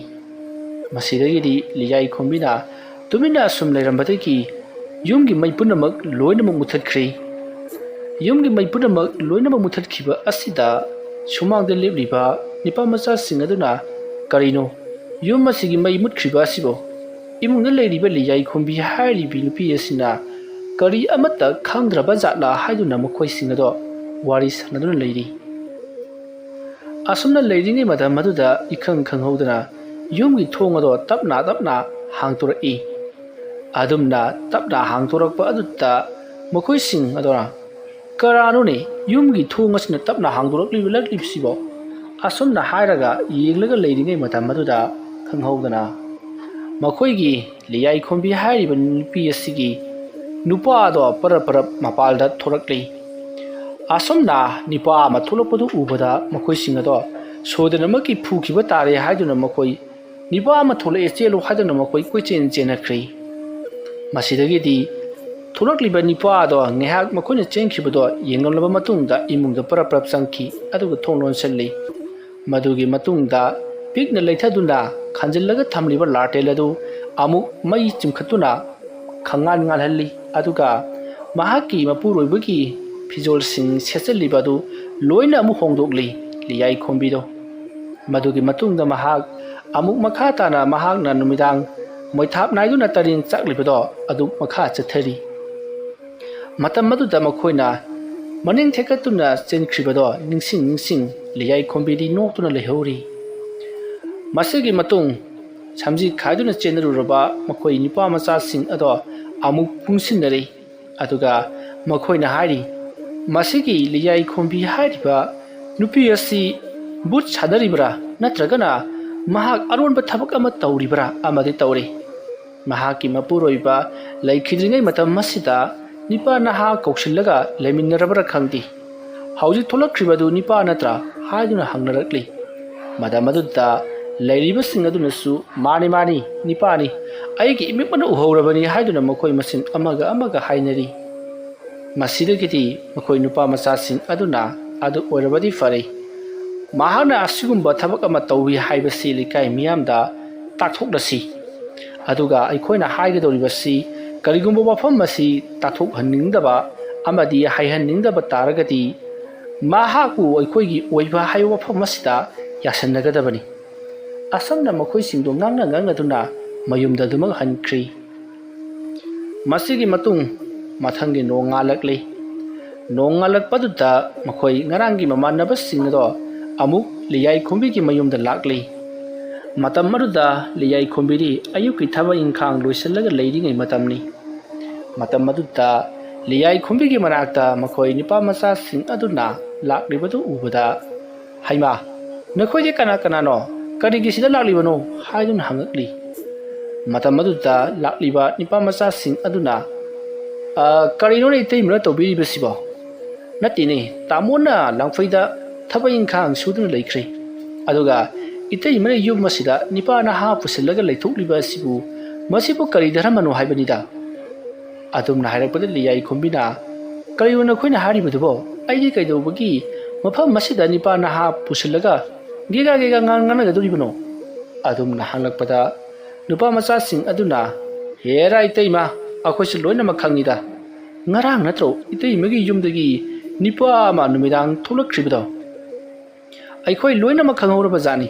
ꯃꯁꯤꯗꯒꯤꯗꯤ ꯂꯤꯌꯥꯏꯈꯣꯝꯕꯤꯅ ꯇꯨꯃꯤꯟꯅ ꯑꯁꯨꯝ ꯂꯩꯔꯝꯕꯗꯒꯤ ꯌꯨꯝꯒꯤ ꯃꯩ ꯄꯨꯝꯅꯃꯛ ꯂꯣꯏꯅꯃꯛ ꯃꯨꯊꯠꯈ꯭ꯔꯦ꯫ ꯌꯨꯝꯒꯤ ꯃꯩ ꯄꯨꯝꯅꯃꯛ ꯂꯣꯏꯅꯃꯛ ꯃꯨꯊꯠꯈꯤꯕ ꯑꯁꯤꯗ ꯁꯨꯃꯥꯡꯗ ꯂꯦꯞꯂꯤꯕ ꯅꯤꯄꯥ ꯃꯆꯥꯁꯤꯡ ꯑꯗꯨꯅ, "ꯀꯔꯤꯅꯣ ꯌꯨꯝ ꯑꯁꯤꯒꯤ ꯃꯩ ꯃꯨꯠꯈ꯭ꯔꯤꯕ ꯑꯁꯤꯕꯣ? ꯏꯃꯨꯡꯗ ꯂꯩꯔꯤꯕ ꯂꯤꯌꯥꯏꯈꯣꯝꯕꯤ ꯍꯥꯏꯔꯤꯕꯤ ꯅꯨꯄꯤ ꯑꯁꯤꯅ ꯀꯔꯤ ꯑꯃꯠꯇ ꯈꯪꯗ꯭ꯔꯕ ꯖꯥꯠꯂꯥ?" ꯍꯥꯏꯗꯨꯅ ꯃꯈꯣꯏꯁꯤꯡ ꯑꯗꯣ ꯋꯥꯔꯤ ꯁꯥꯟꯅꯗꯨꯅ ꯂꯩꯔꯤ꯫ ꯑꯁꯨꯝꯅ ꯂꯩꯔꯤꯉꯩ ꯃꯇꯝ ꯑꯗꯨꯗ ꯏꯈꯪ ꯈꯪꯍꯧꯗꯅ ꯌꯨꯝꯒꯤ ꯊꯣꯡ ꯑꯗꯣ ꯇꯞꯅ ꯇꯞꯅ ꯍꯥꯡꯗꯣꯔꯛꯏ꯫ ꯑꯗꯨꯝꯅ ꯇꯞꯅ ꯍꯥꯡꯗꯣꯔꯛꯄ ꯑꯗꯨꯗ ꯃꯈꯣꯏꯁꯤꯡ ꯑꯗꯨꯅ, "ꯀꯅꯥꯅꯣꯅꯦ ꯌꯨꯝꯒꯤ ꯊꯣꯡ ꯑꯁꯤꯅ ꯇꯞꯅ ꯍꯥꯡꯗꯣꯔꯛꯂꯤꯕ ꯂꯛꯂꯤꯕꯁꯤꯕꯣ?" ꯑꯁꯨꯝꯅ ꯍꯥꯏꯔꯒ ꯌꯦꯡꯂꯒ ꯂꯩꯔꯤꯉꯩ ꯃꯇꯝ ꯑꯗꯨꯗ ꯈꯪꯍꯧꯗꯅ ꯃꯈꯣꯏꯒꯤ ꯂꯤꯌꯥꯏꯈꯣꯝꯕꯤ ꯍꯥꯏꯔꯤꯕ ꯅꯨꯄꯤ ꯑꯁꯤꯒꯤ ꯅꯨꯄꯥ ꯑꯗꯣ ꯄꯔꯞ ꯄꯔꯞ ꯃꯄꯥꯜꯗ ꯊꯣꯔꯛꯂꯤ꯫ ꯑꯁꯨꯝꯅ ꯅꯨꯄꯥ ꯑꯃ ꯊꯣꯛꯂꯛꯄꯗꯨ ꯎꯕꯗ ꯃꯈꯣꯏꯁꯤꯡ ꯑꯗꯣ ꯁꯣꯏꯗꯅꯃꯛꯀꯤ ꯐꯨꯈꯤꯕ ꯇꯥꯔꯦ ꯍꯥꯏꯗꯨꯅ ꯃꯈꯣꯏ ꯅꯨꯄꯥ ꯑꯃ ꯊꯣꯛꯂꯛꯑꯦ ꯆꯦꯜꯂꯨ ꯍꯥꯏꯗꯨꯅ ꯃꯈꯣꯏ ꯀꯣꯏꯆꯦꯟ ꯆꯦꯟꯅꯈ꯭ꯔꯤ꯫ ꯃꯁꯤꯗꯒꯤꯗꯤ ꯊꯣꯛꯂꯛꯂꯤꯕ ꯅꯨꯄꯥ ꯑꯗꯣ ꯉꯥꯏꯍꯥꯛ ꯃꯈꯣꯏꯅ ꯆꯦꯟꯈꯤꯕꯗꯣ ꯌꯦꯡꯂꯝꯂꯕ ꯃꯇꯨꯡꯗ ꯏꯃꯨꯡꯗ ꯄꯔꯞ ꯄꯔꯞ ꯆꯪꯈꯤ, ꯑꯗꯨꯒ ꯊꯣꯡ ꯂꯣꯟꯁꯤꯜꯂꯤ꯫ ꯃꯗꯨꯒꯤ ꯃꯇꯨꯡꯗ ꯄꯤꯛꯅ ꯂꯩꯊꯗꯨꯅ ꯈꯟꯖꯤꯜꯂꯒ ꯊꯝꯂꯤꯕ ꯂꯥꯇꯦꯜ ꯑꯗꯨ ꯑꯃꯨꯛ ꯃꯩ ꯆꯤꯡꯈꯠꯇꯨꯅ ꯈꯪꯉꯥꯟ ꯉꯥꯜꯍꯜꯂꯤ, ꯑꯗꯨꯒ ꯃꯍꯥꯛꯀꯤ ꯃꯄꯨꯔꯣꯏꯕꯒꯤ ꯐꯤꯖꯣꯜꯁꯤꯡ ꯁꯦꯠꯆꯜꯂꯤꯕ ꯑꯗꯨ ꯂꯣꯏꯅ ꯑꯃꯨꯛ ꯍꯣꯡꯗꯣꯛꯂꯤ ꯂꯤꯌꯥꯏ ꯈꯣꯝꯕꯤꯗꯣ꯫ ꯃꯗꯨꯒꯤ ꯃꯇꯨꯡꯗ ꯃꯍꯥꯛ ꯑꯃꯨꯛ ꯃꯈꯥ ꯇꯥꯅ ꯃꯍꯥꯛꯅ ꯅꯨꯃꯤꯗꯥꯡ ꯃꯩꯊꯥꯞ ꯅꯥꯏꯗꯨꯅ ꯇꯔꯦꯡ ꯆꯥꯛꯂꯤꯕꯗꯣ ꯑꯗꯨ ꯃꯈꯥ ꯆꯠꯊꯔꯤ꯫ ꯃꯇꯝ ꯑꯗꯨꯗ ꯃꯈꯣꯏꯅ ꯃꯅꯤꯡ ꯊꯦꯛꯀꯠꯇꯨꯅ ꯆꯦꯟꯈ꯭ꯔꯤꯕꯗꯣ ꯅꯤꯡꯁꯤꯡ ꯅꯤꯡꯁꯤꯡ ꯂꯤꯌꯥꯏ ꯈꯣꯝꯕꯤꯗꯤ ꯅꯣꯛꯇꯨꯅ ꯂꯩꯍꯧꯔꯤ꯫ ꯃꯁꯤꯒꯤ ꯃꯇꯨꯡ ꯁꯝꯖꯤ ꯈꯥꯏꯗꯨꯅ ꯆꯦꯟꯅꯔꯨꯔꯕ ꯃꯈꯣꯏ ꯅꯨꯄꯥ ꯃꯆꯥꯁꯤꯡ ꯑꯗꯣ ꯑꯃꯨꯛ ꯄꯨꯟꯁꯤꯟꯅꯔꯤ꯫ ꯑꯗꯨꯒ ꯃꯈꯣꯏꯅ ꯍꯥꯏꯔꯤ, "ꯃꯁꯤꯒꯤ ꯂꯤꯌꯥꯏ ꯈꯣꯝꯕꯤ ꯍꯥꯏꯔꯤꯕ ꯅꯨꯄꯤ ꯑꯁꯤ ꯚꯨꯠ ꯁꯥꯟꯅꯔꯤꯕ꯭ꯔꯥ, ꯅꯠꯇ꯭ꯔꯒꯅ ꯃꯍꯥꯛ ꯑꯔꯣꯟꯕ ꯊꯕꯛ ꯑꯃ ꯇꯧꯔꯤꯕ꯭ꯔꯥ ꯑꯃꯗꯤ ꯇꯧꯔꯤ꯫ ꯃꯍꯥꯛꯀꯤ ꯃꯄꯨꯔꯣꯏꯕ ꯂꯩꯈꯤꯗ꯭ꯔꯤꯉꯩ ꯃꯇꯝ ꯑꯁꯤꯗ ꯅꯤꯄꯥ ꯅꯍꯥ ꯀꯧꯁꯤꯜꯂꯒ ꯂꯩꯃꯤꯟꯅꯔꯕ꯭ꯔꯥ ꯈꯪꯗꯦ꯫ ꯍꯧꯖꯤꯛ ꯊꯣꯛꯂꯛꯈ꯭ꯔꯤꯕꯗꯨ ꯅꯤꯄꯥ ꯅꯠꯇ꯭ꯔꯥ?" ꯍꯥꯏꯗꯨꯅ ꯍꯪꯅꯔꯛꯂꯤ꯫ ꯃꯇꯝ ꯑꯗꯨꯗ ꯂꯩꯔꯤꯕꯁꯤꯡ ꯑꯗꯨꯅꯁꯨ, "ꯃꯥꯅꯤ, ꯃꯥꯅꯤ, ꯅꯤꯄꯥꯅꯤ, ꯑꯩꯒꯤ ꯏꯃꯤꯠꯃꯛꯅ ꯎꯍꯧꯔꯕꯅꯤ" ꯍꯥꯏꯗꯨꯅ ꯃꯈꯣꯏ ꯃꯁꯦꯟ ꯑꯃꯒ ꯑꯃꯒ ꯍꯥꯏꯅꯔꯤ꯫ ꯃꯁꯤꯗꯒꯤꯗꯤ ꯃꯈꯣꯏ ꯅꯨꯄꯥ ꯃꯆꯥꯁꯤꯡ ꯑꯗꯨꯅ, "ꯑꯗꯨ ꯑꯣꯏꯔꯕꯗꯤ ꯐꯔꯦ, ꯃꯍꯥꯛꯅ ꯑꯁꯤꯒꯨꯝꯕ ꯊꯕꯛ ꯑꯃ ꯇꯧꯏ ꯍꯥꯏꯕꯁꯤ ꯂꯩꯀꯥꯏ ꯃꯤꯌꯥꯝꯗ ꯇꯥꯛꯊꯣꯛꯂꯁꯤ, ꯑꯗꯨꯒ ꯑꯩꯈꯣꯏꯅ ꯍꯥꯏꯒꯗꯧꯔꯤꯕꯁꯤ ꯀꯔꯤꯒꯨꯝꯕ ꯋꯥꯐꯝ ꯑꯁꯤ ꯇꯥꯛꯊꯣꯛꯍꯟꯅꯤꯡꯗꯕ ꯑꯃꯗꯤ ꯍꯥꯏꯍꯟꯅꯤꯡꯗꯕ ꯇꯥꯔꯒꯗꯤ ꯃꯍꯥꯛꯄꯨ ꯑꯩꯈꯣꯏꯒꯤ ꯑꯣꯏꯕ ꯍꯥꯏꯕ ꯋꯥꯐꯝ ꯑꯁꯤꯗ ꯌꯥꯁꯤꯟꯅꯒꯗꯕꯅꯤ"꯫ ꯑꯁꯨꯝꯅ ꯃꯈꯣꯏꯁꯤꯡꯗꯨ ꯉꯥꯡꯅ ꯉꯥꯡꯅꯗꯨꯅ ꯃꯌꯨꯝꯗ ꯑꯗꯨꯃꯛ ꯍꯟꯈ꯭ꯔꯤ꯫ ꯃꯁꯤꯒꯤ ꯃꯇꯨꯡ ꯃꯊꯪꯒꯤ ꯅꯣꯡꯉꯥꯜꯂꯛꯂꯤ꯫ ꯅꯣꯡꯉꯥꯜꯂꯛꯄꯗꯨꯗ ꯃꯈꯣꯏ ꯉꯔꯥꯡꯒꯤ ꯃꯃꯥꯟꯅꯕꯁꯤꯡ ꯑꯗꯣ ꯑꯃꯨꯛ ꯂꯤꯌꯥꯏ ꯈꯣꯝꯕꯤꯒꯤ ꯃꯌꯨꯝꯗ ꯂꯥꯛꯂꯤ꯫ ꯃꯇꯝ ꯑꯗꯨꯗ ꯂꯤꯌꯥꯏ ꯈꯣꯝꯕꯤꯗꯤ ꯑꯌꯨꯛꯀꯤ ꯊꯕꯛ ꯏꯪꯈꯥꯡ ꯂꯣꯏꯁꯤꯜꯂꯒ ꯂꯩꯔꯤꯉꯩ ꯃꯇꯝꯅꯤ꯫ ꯃꯇꯝ ꯑꯗꯨꯗ ꯂꯤꯌꯥꯏ ꯈꯣꯝꯕꯤꯒꯤ ꯃꯅꯥꯛꯇ ꯃꯈꯣꯏ ꯅꯨꯄꯥ ꯃꯆꯥꯁꯤꯡ ꯑꯗꯨꯅ ꯂꯥꯛꯂꯤꯕꯗꯨ ꯎꯕꯗ, "ꯍꯩꯃꯥ, "ꯅꯈꯣꯏꯗꯤ ꯀꯅꯥ ꯀꯅꯥꯅꯣ? ꯀꯔꯤꯒꯤ ꯁꯤꯗ ꯂꯥꯛꯂꯤꯕꯅꯣ?" ꯍꯥꯏꯗꯨꯅ ꯍꯪꯉꯛꯂꯤ꯫ ꯃꯇꯝ ꯑꯗꯨꯗ ꯂꯥꯛꯂꯤꯕ ꯅꯨꯄꯥ ꯃꯆꯥꯁꯤꯡ ꯑꯗꯨꯅ, "ꯑ, ꯀꯔꯤꯅꯣꯅꯦ ꯏꯇꯩꯃꯅ ꯇꯧꯕꯤꯔꯤꯕꯁꯤꯕꯣ? ꯅꯠꯇꯦꯅꯦ, ꯇꯥꯃꯣꯅ ꯂꯥꯡꯐꯩꯗ ꯊꯕꯛ ꯏꯪꯈꯥꯡ ꯁꯨꯗꯨꯅ ꯂꯩꯈ꯭ꯔꯦ꯫ ꯑꯗꯨꯒ ꯏꯇꯩꯃꯅ ꯌꯨꯝ ꯑꯁꯤꯗ ꯅꯨꯄꯥ ꯅꯍꯥ ꯄꯨꯁꯤꯜꯂꯒ ꯂꯩꯊꯣꯛꯂꯤꯕ ꯑꯁꯤꯕꯨ ꯃꯁꯤꯕꯨ ꯀꯔꯤ ꯙꯔꯃꯅꯣ ꯍꯥꯏꯕꯅꯤꯗ?" ꯑꯗꯨꯝꯅ ꯍꯥꯏꯔꯛꯄꯗ ꯂꯤꯌꯥꯏ ꯈꯣꯝꯕꯤꯅ, "ꯀꯔꯤꯅꯣ ꯅꯈꯣꯏꯅ ꯍꯥꯏꯔꯤꯕꯗꯨꯕꯣ? ꯑꯩꯗꯤ ꯀꯩꯗꯧꯕꯒꯤ ꯃꯐꯝ ꯑꯁꯤꯗ ꯅꯨꯄꯥ ꯅꯍꯥ ꯄꯨꯁꯤꯜꯂꯒ ꯒꯦꯒꯥ ꯒꯦꯒꯥ ꯉꯥꯡ ꯉꯥꯡꯅꯒꯗꯧꯔꯤꯕꯅꯣ?" ꯑꯗꯨꯝꯅ ꯍꯪꯂꯛꯄꯗ ꯅꯨꯄꯥ ꯃꯆꯥꯁꯤꯡ ꯑꯗꯨꯅ, "ꯍꯦꯔꯥ ꯏꯇꯩꯃ, ꯑꯩꯈꯣꯏꯁꯨ ꯂꯣꯏꯅꯃꯛ ꯈꯪꯉꯤꯗ꯫ ꯉꯔꯥꯡ ꯅꯠꯇ꯭ꯔꯣ ꯏꯇꯩꯃꯒꯤ ꯌꯨꯝꯗꯒꯤ ꯅꯨꯄꯥ ꯑꯃ ꯅꯨꯃꯤꯗꯥꯡ ꯊꯣꯛꯂꯛꯈ꯭ꯔꯤꯕꯗꯣ? ꯑꯩꯈꯣꯏ ꯂꯣꯏꯅꯃꯛ ꯈꯪꯍꯧꯔꯕ ꯖꯥꯠꯅꯤ꯫"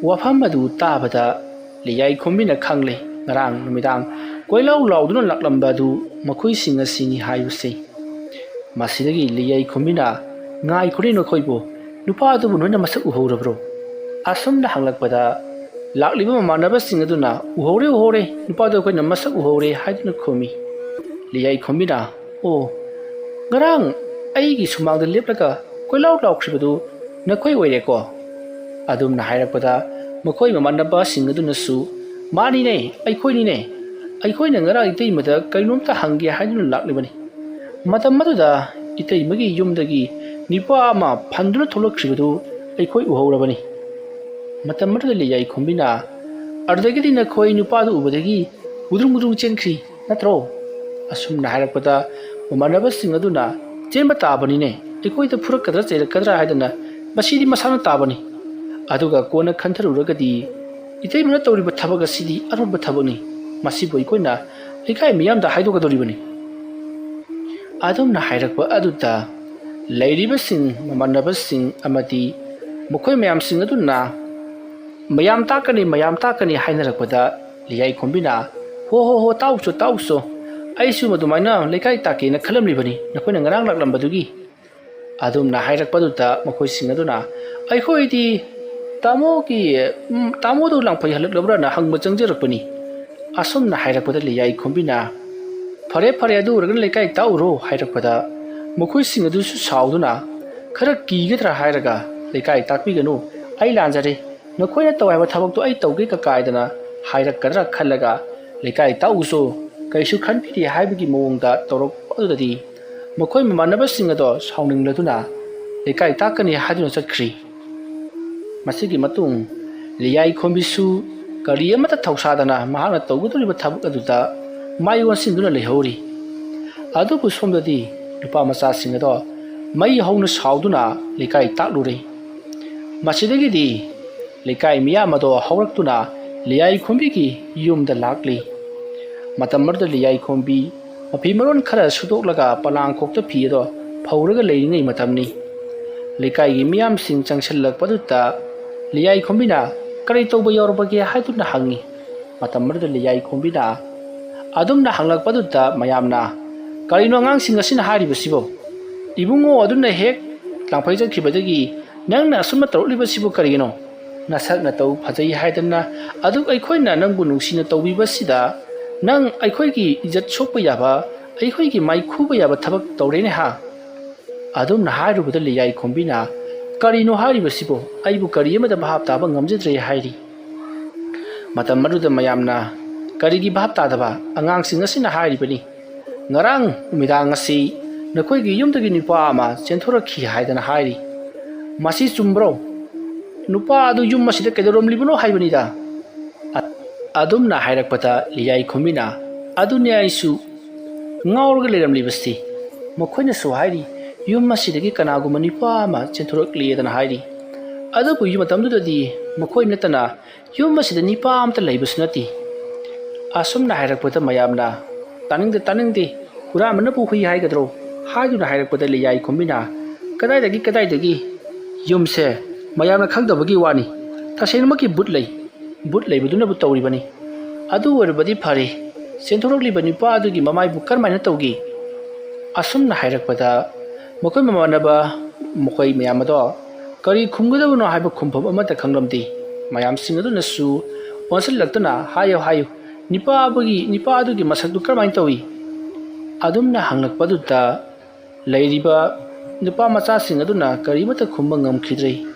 ꯋꯥꯐꯝ ꯑꯗꯨ ꯇꯥꯕꯗ ꯂꯤꯌꯥꯏ ꯈꯣꯝꯕꯤꯅ ꯈꯪꯂꯦ, ꯉꯔꯥꯡ ꯅꯨꯃꯤꯗꯥꯡ ꯀꯣꯏꯂꯥꯎ ꯂꯥꯎꯗꯨꯅ ꯂꯥꯛꯂꯝꯕ ꯑꯗꯨ ꯃꯈꯣꯏꯁꯤꯡ ꯑꯁꯤꯅꯤ ꯍꯥꯏꯕꯁꯤ꯫ ꯃꯁꯤꯗꯒꯤ ꯂꯤꯌꯥꯏ ꯈꯣꯝꯕꯤꯅ, "ꯉꯥꯏꯈꯣꯅꯦ ꯅꯈꯣꯏꯕꯨ, ꯅꯨꯄꯥ ꯑꯗꯨꯕꯨ ꯅꯣꯏꯅ ꯃꯁꯛ ꯎꯍꯧꯔꯕ꯭ꯔꯣ?" ꯑꯁꯨꯝꯅ ꯍꯪꯂꯛꯄꯗ ꯂꯥꯛꯂꯤꯕ ꯃꯃꯥꯟꯅꯕꯁꯤꯡ ꯑꯗꯨꯅ, "ꯎꯍꯧꯔꯦ, ꯎꯍꯧꯔꯦ, ꯅꯨꯄꯥꯗꯣ ꯑꯩꯈꯣꯏꯅ ꯃꯁꯛ ꯎꯍꯧꯔꯦ" ꯍꯥꯏꯗꯨꯅ ꯈꯨꯝꯃꯤ꯫ ꯂꯤꯌꯥꯏ ꯈꯣꯝꯕꯤꯅ, "ꯑꯣ, ꯉꯔꯥꯡ ꯑꯩꯒꯤ ꯁꯨꯃꯥꯡꯗ ꯂꯦꯞꯂꯒ ꯀꯣꯏꯂꯥꯎ ꯂꯥꯎꯈ꯭ꯔꯤꯕꯗꯨ ꯅꯈꯣꯏ ꯑꯣꯏꯔꯦꯀꯣ?" ꯑꯗꯨꯝꯅ ꯍꯥꯏꯔꯛꯄꯗ ꯃꯈꯣꯏ ꯃꯃꯥꯟꯅꯕꯁꯤꯡ ꯑꯗꯨꯅꯁꯨ, "ꯃꯥꯅꯤꯅꯦ, ꯑꯩꯈꯣꯏꯅꯤꯅꯦ꯫ ꯑꯩꯈꯣꯏꯅ ꯉꯔꯥꯡ ꯏꯇꯩꯃꯗ ꯀꯔꯤꯅꯣꯝꯇ ꯍꯪꯒꯦ ꯍꯥꯏꯗꯨꯅ ꯂꯥꯛꯂꯤꯕꯅꯤ꯫ ꯃꯇꯝ ꯑꯗꯨꯗ ꯏꯇꯩꯃꯒꯤ ꯌꯨꯝꯗꯒꯤ ꯅꯨꯄꯥ ꯑꯃ ꯐꯟꯗꯨꯅ ꯊꯣꯛꯂꯛꯈ꯭ꯔꯤꯕꯗꯨ ꯑꯩꯈꯣꯏ ꯎꯍꯧꯔꯕꯅꯤ꯫" ꯃꯇꯝ ꯑꯗꯨꯗ ꯂꯤꯌꯥꯏ ꯈꯣꯝꯕꯤꯅ, "ꯑꯗꯨꯗꯒꯤꯗꯤ ꯅꯈꯣꯏ ꯅꯨꯄꯥꯗꯨ ꯎꯕꯗꯒꯤ ꯒꯨꯗ꯭ꯔꯨꯡ ꯒꯨꯗ꯭ꯔꯨꯡ ꯆꯦꯟꯈ꯭ꯔꯤ ꯅꯠꯇ꯭ꯔꯣ?" ꯑꯁꯨꯝꯅ ꯍꯥꯏꯔꯛꯄꯗ ꯃꯃꯥꯟꯅꯕꯁꯤꯡ ꯑꯗꯨꯅ, "ꯆꯦꯟꯕ ꯇꯥꯕꯅꯤꯅꯦ, ꯑꯩꯈꯣꯏꯗ ꯐꯨꯔꯛꯀꯗ꯭ꯔꯥ ꯆꯩꯔꯛꯀꯗ꯭ꯔꯥ ꯍꯥꯏꯗꯅ ꯃꯁꯤꯗꯤ ꯃꯁꯥꯅ ꯇꯥꯕꯅꯤ꯫ ꯑꯗꯨꯒ ꯀꯣꯟꯅ ꯈꯟꯊꯔꯨꯔꯒꯗꯤ ꯏꯇꯩꯃꯅ ꯇꯧꯔꯤꯕ ꯊꯕꯛ ꯑꯁꯤꯗꯤ ꯑꯔꯣꯟꯕ ꯊꯕꯛꯅꯤ꯫ ꯃꯁꯤꯕꯨ ꯑꯩꯈꯣꯏꯅ ꯂꯩꯀꯥꯏ ꯃꯤꯌꯥꯝꯗ ꯍꯥꯏꯗꯣꯛꯀꯗꯧꯔꯤꯕꯅꯤ꯫" ꯑꯗꯨꯝꯅ ꯍꯥꯏꯔꯛꯄ ꯑꯗꯨꯗ ꯂꯩꯔꯤꯕꯁꯤꯡ, ꯃꯃꯥꯟꯅꯕꯁꯤꯡ ꯑꯃꯗꯤ ꯃꯈꯣꯏ ꯃꯌꯥꯝꯁꯤꯡ ꯑꯗꯨꯅ, "ꯃꯌꯥꯝ ꯇꯥꯛꯀꯅꯤ, ꯃꯌꯥꯝ ꯇꯥꯛꯀꯅꯤ" ꯍꯥꯏꯅꯔꯛꯄꯗ ꯂꯤꯌꯥꯏ ꯈꯣꯝꯕꯤꯅ, "ꯍꯣ, ꯍꯣ, ꯍꯣ, ꯇꯥꯛꯎꯆꯣ, ꯇꯥꯛꯎꯆꯣ꯫ ꯑꯩꯁꯨ ꯑꯗꯨꯃꯥꯏꯅ ꯂꯩꯀꯥꯏ ꯇꯥꯛꯀꯦꯅ ꯈꯜꯂꯝꯂꯤꯕꯅꯤ, ꯅꯈꯣꯏꯅ ꯉꯔꯥꯡ ꯂꯥꯛꯂꯝꯕꯗꯨꯒꯤ꯫" ꯑꯗꯨꯝꯅ ꯍꯥꯏꯔꯛꯄꯗꯨꯗ ꯃꯈꯣꯏꯁꯤꯡ ꯑꯗꯨꯅ, "ꯑꯩꯈꯣꯏꯗꯤ ꯇꯥꯃꯣꯒꯤ, ꯎꯝ, ꯇꯥꯃꯣꯗꯨ ꯂꯥꯡꯐꯩ ꯍꯜꯂꯛꯂꯕ꯭ꯔꯥꯅ ꯍꯪꯕ ꯆꯪꯖꯔꯛꯄꯅꯤ꯫" ꯑꯁꯨꯝꯅ ꯍꯥꯏꯔꯛꯄꯗ ꯂꯤꯌꯥꯏ ꯈꯣꯝꯕꯤꯅ, "ꯐꯔꯦ, ꯐꯔꯦ, ꯑꯗꯨ ꯑꯣꯏꯔꯒꯅ ꯂꯩꯀꯥꯏ ꯇꯥꯛꯎꯔꯣ" ꯍꯥꯏꯔꯛꯄꯗ ꯃꯈꯣꯏꯁꯤꯡ ꯑꯗꯨꯁꯨ ꯁꯥꯎꯗꯨꯅ, "ꯈꯔ ꯀꯤꯒꯗ꯭ꯔꯥ ꯍꯥꯏꯔꯒ ꯂꯩꯀꯥꯏ ꯇꯥꯛꯄꯤꯒꯅꯨ, ꯑꯩ ꯂꯥꯟꯖꯔꯦ, ꯅꯈꯣꯏꯅ ꯇꯧ ꯍꯥꯏꯕ ꯊꯕꯛꯇꯣ ꯑꯩ ꯇꯧꯒꯦ ꯀꯀꯥ ꯍꯥꯏꯗꯅ ꯍꯥꯏꯔꯛꯀꯗ꯭ꯔꯥ ꯈꯜꯂꯒ ꯂꯩꯀꯥꯏ ꯇꯥꯛꯎꯁꯨ ꯀꯩꯁꯨ ꯈꯟꯕꯤꯗꯦ ꯍꯥꯏꯕꯒꯤ ꯃꯑꯣꯡꯗ ꯇꯧꯔꯛꯄ ꯑꯗꯨꯗꯗꯤ ꯃꯈꯣꯏ ꯃꯃꯥꯟꯅꯕꯁꯤꯡ ꯑꯗꯣ ꯁꯥꯎꯅꯤꯡꯂꯗꯨꯅ ꯂꯩꯀꯥꯏ ꯇꯥꯛꯀꯅꯤ ꯍꯥꯏꯗꯨꯅ ꯆꯠꯈ꯭ꯔꯤ꯫ ꯃꯁꯤꯒꯤ ꯃꯇꯨꯡ ꯂꯤꯌꯥꯏ ꯈꯣꯝꯕꯤꯁꯨ ꯀꯔꯤ ꯑꯃꯠꯇ ꯊꯧꯁꯥꯗꯅ ꯃꯍꯥꯛꯅ ꯇꯧꯒꯗꯧꯔꯤꯕ ꯊꯕꯛ ꯑꯗꯨꯗ ꯃꯥꯏ ꯑꯣꯟꯁꯤꯟꯗꯨꯅ ꯂꯩꯍꯧꯔꯤ꯫ ꯑꯗꯨꯕꯨ ꯁꯣꯝꯗꯗꯤ ꯅꯨꯄꯥ ꯃꯆꯥꯁꯤꯡ ꯑꯗꯣ ꯃꯩ ꯍꯧꯅ ꯁꯥꯎꯗꯨꯅ ꯂꯩꯀꯥꯏ ꯇꯥꯛꯂꯨꯔꯦ꯫ ꯃꯁꯤꯗꯒꯤꯗꯤ ꯂꯩꯀꯥꯏ ꯃꯤꯌꯥꯝ ꯑꯗꯣ ꯍꯧꯔꯛꯇꯨꯅ ꯂꯤꯌꯥꯏ ꯈꯣꯝꯕꯤꯒꯤ ꯌꯨꯝꯗ ꯂꯥꯛꯂꯤ꯫ ꯃꯇꯝ ꯑꯗꯨꯗ ꯂꯤꯌꯥꯏ ꯈꯣꯝꯕꯤ ꯃꯐꯤ ꯃꯔꯣꯟ ꯈꯔ ꯁꯨꯗꯣꯛꯂꯒ ꯄꯂꯥꯡꯈꯣꯛꯇ ꯐꯤ ꯑꯗꯣ ꯐꯧꯔꯒ ꯂꯩꯔꯤꯉꯩ ꯃꯇꯝꯅꯤ꯫ ꯂꯩꯀꯥꯏꯒꯤ ꯃꯤꯌꯥꯝꯁꯤꯡ ꯆꯪꯁꯤꯜꯂꯛꯄꯗꯨꯗ ꯂꯤꯌꯥꯏ ꯈꯣꯝꯕꯤꯅ "ꯀꯔꯤ ꯇꯧꯕ ꯌꯥꯎꯔꯕꯒꯦ?" ꯍꯥꯏꯗꯨꯅ ꯍꯪꯉꯤ꯫ ꯃꯇꯝ ꯑꯗꯨꯗ ꯂꯤꯌꯥꯏ ꯈꯣꯝꯕꯤꯅ ꯑꯗꯨꯝꯅ ꯍꯪꯂꯛꯄꯗꯨꯗ ꯃꯌꯥꯝꯅ "ꯀꯔꯤꯅꯣ ꯑꯉꯥꯡꯁꯤꯡ ꯑꯁꯤꯅ ꯍꯥꯏꯔꯤꯕꯁꯤꯕꯣ? ꯏꯕꯨꯡꯉꯣ ꯑꯗꯨꯅ ꯍꯦꯛ ꯂꯥꯡꯐꯩ ꯆꯠꯈꯤꯕꯗꯒꯤ ꯅꯪꯅ ꯑꯁꯨꯝꯅ ꯇꯧꯔꯛꯂꯤꯕꯁꯤꯕꯨ ꯀꯔꯤꯒꯤꯅꯣ? ꯅꯁꯛ ꯅꯇꯧ ꯐꯖꯩ ꯍꯥꯏꯗꯅ ꯑꯗꯨꯛ ꯑꯩꯈꯣꯏꯅ ꯅꯪꯕꯨ ꯅꯨꯡꯁꯤꯅ ꯇꯧꯕꯤꯕꯁꯤꯗ ꯅꯪ ꯑꯩꯈꯣꯏꯒꯤ ꯏꯖꯠ ꯁꯣꯛꯄ ꯌꯥꯕ, ꯑꯩꯈꯣꯏꯒꯤ ꯃꯥꯏ ꯈꯨꯕ ꯌꯥꯕ ꯊꯕꯛ ꯇꯧꯔꯦꯅꯦ ꯍꯥ?" ꯑꯗꯨꯝꯅ ꯍꯥꯏꯔꯨꯕꯗ ꯂꯤꯌꯥꯏ ꯈꯣꯝꯕꯤꯅ "ꯀꯔꯤꯅꯣ ꯍꯥꯏꯔꯤꯕꯁꯤꯕꯣ? ꯑꯩꯕꯨ ꯀꯔꯤ ꯑꯃꯠꯇ ꯚꯥꯞ ꯇꯥꯕ ꯉꯝꯖꯗ꯭ꯔꯦ" ꯍꯥꯏꯔꯤ꯫ ꯃꯇꯝ ꯑꯗꯨꯗ ꯃꯌꯥꯝꯅ "ꯀꯔꯤꯒꯤ ꯚꯥꯞ ꯇꯥꯗꯕ? ꯑꯉꯥꯡꯁꯤꯡ ꯑꯁꯤꯅ ꯍꯥꯏꯔꯤꯕꯅꯤ꯫ ꯉꯔꯥꯡ ꯅꯨꯃꯤꯗꯥꯡ ꯑꯁꯤ ꯅꯈꯣꯏꯒꯤ ꯌꯨꯝꯗꯒꯤ ꯅꯨꯄꯥ ꯑꯃ ꯆꯦꯟꯊꯣꯔꯛꯈꯤ ꯍꯥꯏꯗꯅ ꯍꯥꯏꯔꯤ꯫ ꯃꯁꯤ ꯆꯨꯝꯕ꯭ꯔꯣ? ꯅꯨꯄꯥ ꯑꯗꯨ ꯌꯨꯝ ꯑꯁꯤꯗ ꯀꯩꯗꯧꯔꯝꯂꯤꯕꯅꯣ ꯍꯥꯏꯕꯅꯤꯗ?" ꯑ-, ꯑꯗꯨꯝꯅ ꯍꯥꯏꯔꯛꯄꯗ ꯂꯤꯌꯥꯏ ꯈꯣꯝꯕꯤꯅ "ꯑꯗꯨꯅꯦ ꯑꯩꯁꯨ ꯉꯥꯎꯔꯒ ꯂꯩꯔꯝꯂꯤꯕꯁꯤ꯫ ꯃꯈꯣꯏꯅꯁꯨ ꯍꯥꯏꯔꯤ, ꯌꯨꯝ ꯑꯁꯤꯗꯒꯤ ꯀꯅꯥꯒꯨꯝꯕ ꯅꯨꯄꯥ ꯑꯃ ꯆꯦꯟꯊꯣꯔꯛꯂꯦꯗꯅ ꯍꯥꯏꯔꯤ꯫ ꯑꯗꯨꯕꯨ ꯃꯇꯝꯗꯨꯗꯗꯤ ꯃꯈꯣꯏ ꯅꯠꯇꯅ ꯌꯨꯝ ꯑꯁꯤꯗ ꯅꯨꯄꯥ ꯑꯃꯠꯇ ꯂꯩꯕꯁꯨ ꯅꯠꯇꯦ." ꯑꯁꯨꯝꯅ ꯍꯥꯏꯔꯛꯄꯗ ꯃꯌꯥꯝꯅ "ꯇꯥꯅꯤꯡꯗꯦ, ꯇꯥꯅꯤꯡꯗꯦ, ꯍꯨꯔꯥꯟꯕꯅꯕꯨ ꯍꯨꯏ ꯍꯥꯏꯒꯗ꯭ꯔꯣ?" ꯍꯥꯏꯗꯨꯅ ꯍꯥꯏꯔꯛꯄꯗ ꯂꯤꯌꯥꯏ ꯈꯣꯝꯕꯤꯅ "ꯀꯗꯥꯏꯗꯒꯤ, ꯀꯗꯥꯏꯗꯒꯤ? ꯌꯨꯝꯁꯦ ꯃꯌꯥꯝꯅ ꯈꯪꯗꯕꯒꯤ ꯋꯥꯅꯤ꯫ ꯇꯁꯦꯡꯅꯃꯛꯀꯤ ꯚꯨꯠ ꯂꯩ꯫ ꯚꯨꯠ ꯂꯩꯕꯗꯨꯅꯕꯨ ꯇꯧꯔꯤꯕꯅꯤ꯫ ꯑꯗꯨ ꯑꯣꯏꯔꯕꯗꯤ ꯐꯔꯦ, ꯆꯦꯟꯊꯣꯔꯛꯂꯤꯕ ꯅꯨꯄꯥ ꯑꯗꯨꯒꯤ ꯃꯃꯥꯏꯕꯨ ꯀꯔꯝꯍꯥꯏꯅ ꯇꯧꯒꯦ?" ꯑꯁꯨꯝꯅ ꯍꯥꯏꯔꯛꯄꯗ ꯃꯈꯣꯏ ꯃꯃꯥꯟꯅꯕ ꯃꯈꯣꯏ ꯃꯌꯥꯝ ꯑꯗꯣ ꯀꯔꯤ ꯈꯨꯝꯒꯗꯕꯅꯣ ꯍꯥꯏꯕ ꯈꯨꯝꯐꯝ ꯑꯃꯠꯇ ꯈꯪꯂꯝꯗꯦ꯫ ꯃꯌꯥꯝꯁꯤꯡ ꯑꯗꯨꯅꯁꯨ ꯑꯣꯟꯁꯤꯜꯂꯛꯇꯨꯅ "ꯍꯥꯏꯌꯨ, ꯍꯥꯏꯌꯨ, ꯅꯨꯄꯥ ꯑꯗꯨꯒꯤ, ꯅꯨꯄꯥ ꯑꯗꯨꯒꯤ ꯃꯁꯛꯇꯨ ꯀꯔꯝꯍꯥꯏꯅ ꯇꯧꯏ?" ꯑꯗꯨꯝꯅ ꯍꯪꯂꯛꯄꯗꯨꯗ ꯂꯩꯔꯤꯕ ꯅꯨꯄꯥ ꯃꯆꯥꯁꯤꯡ ꯑꯗꯨꯅ ꯀꯔꯤꯃꯠꯇ ꯈꯨꯝꯕ ꯉꯝꯈꯤꯗ꯭ꯔꯦ꯫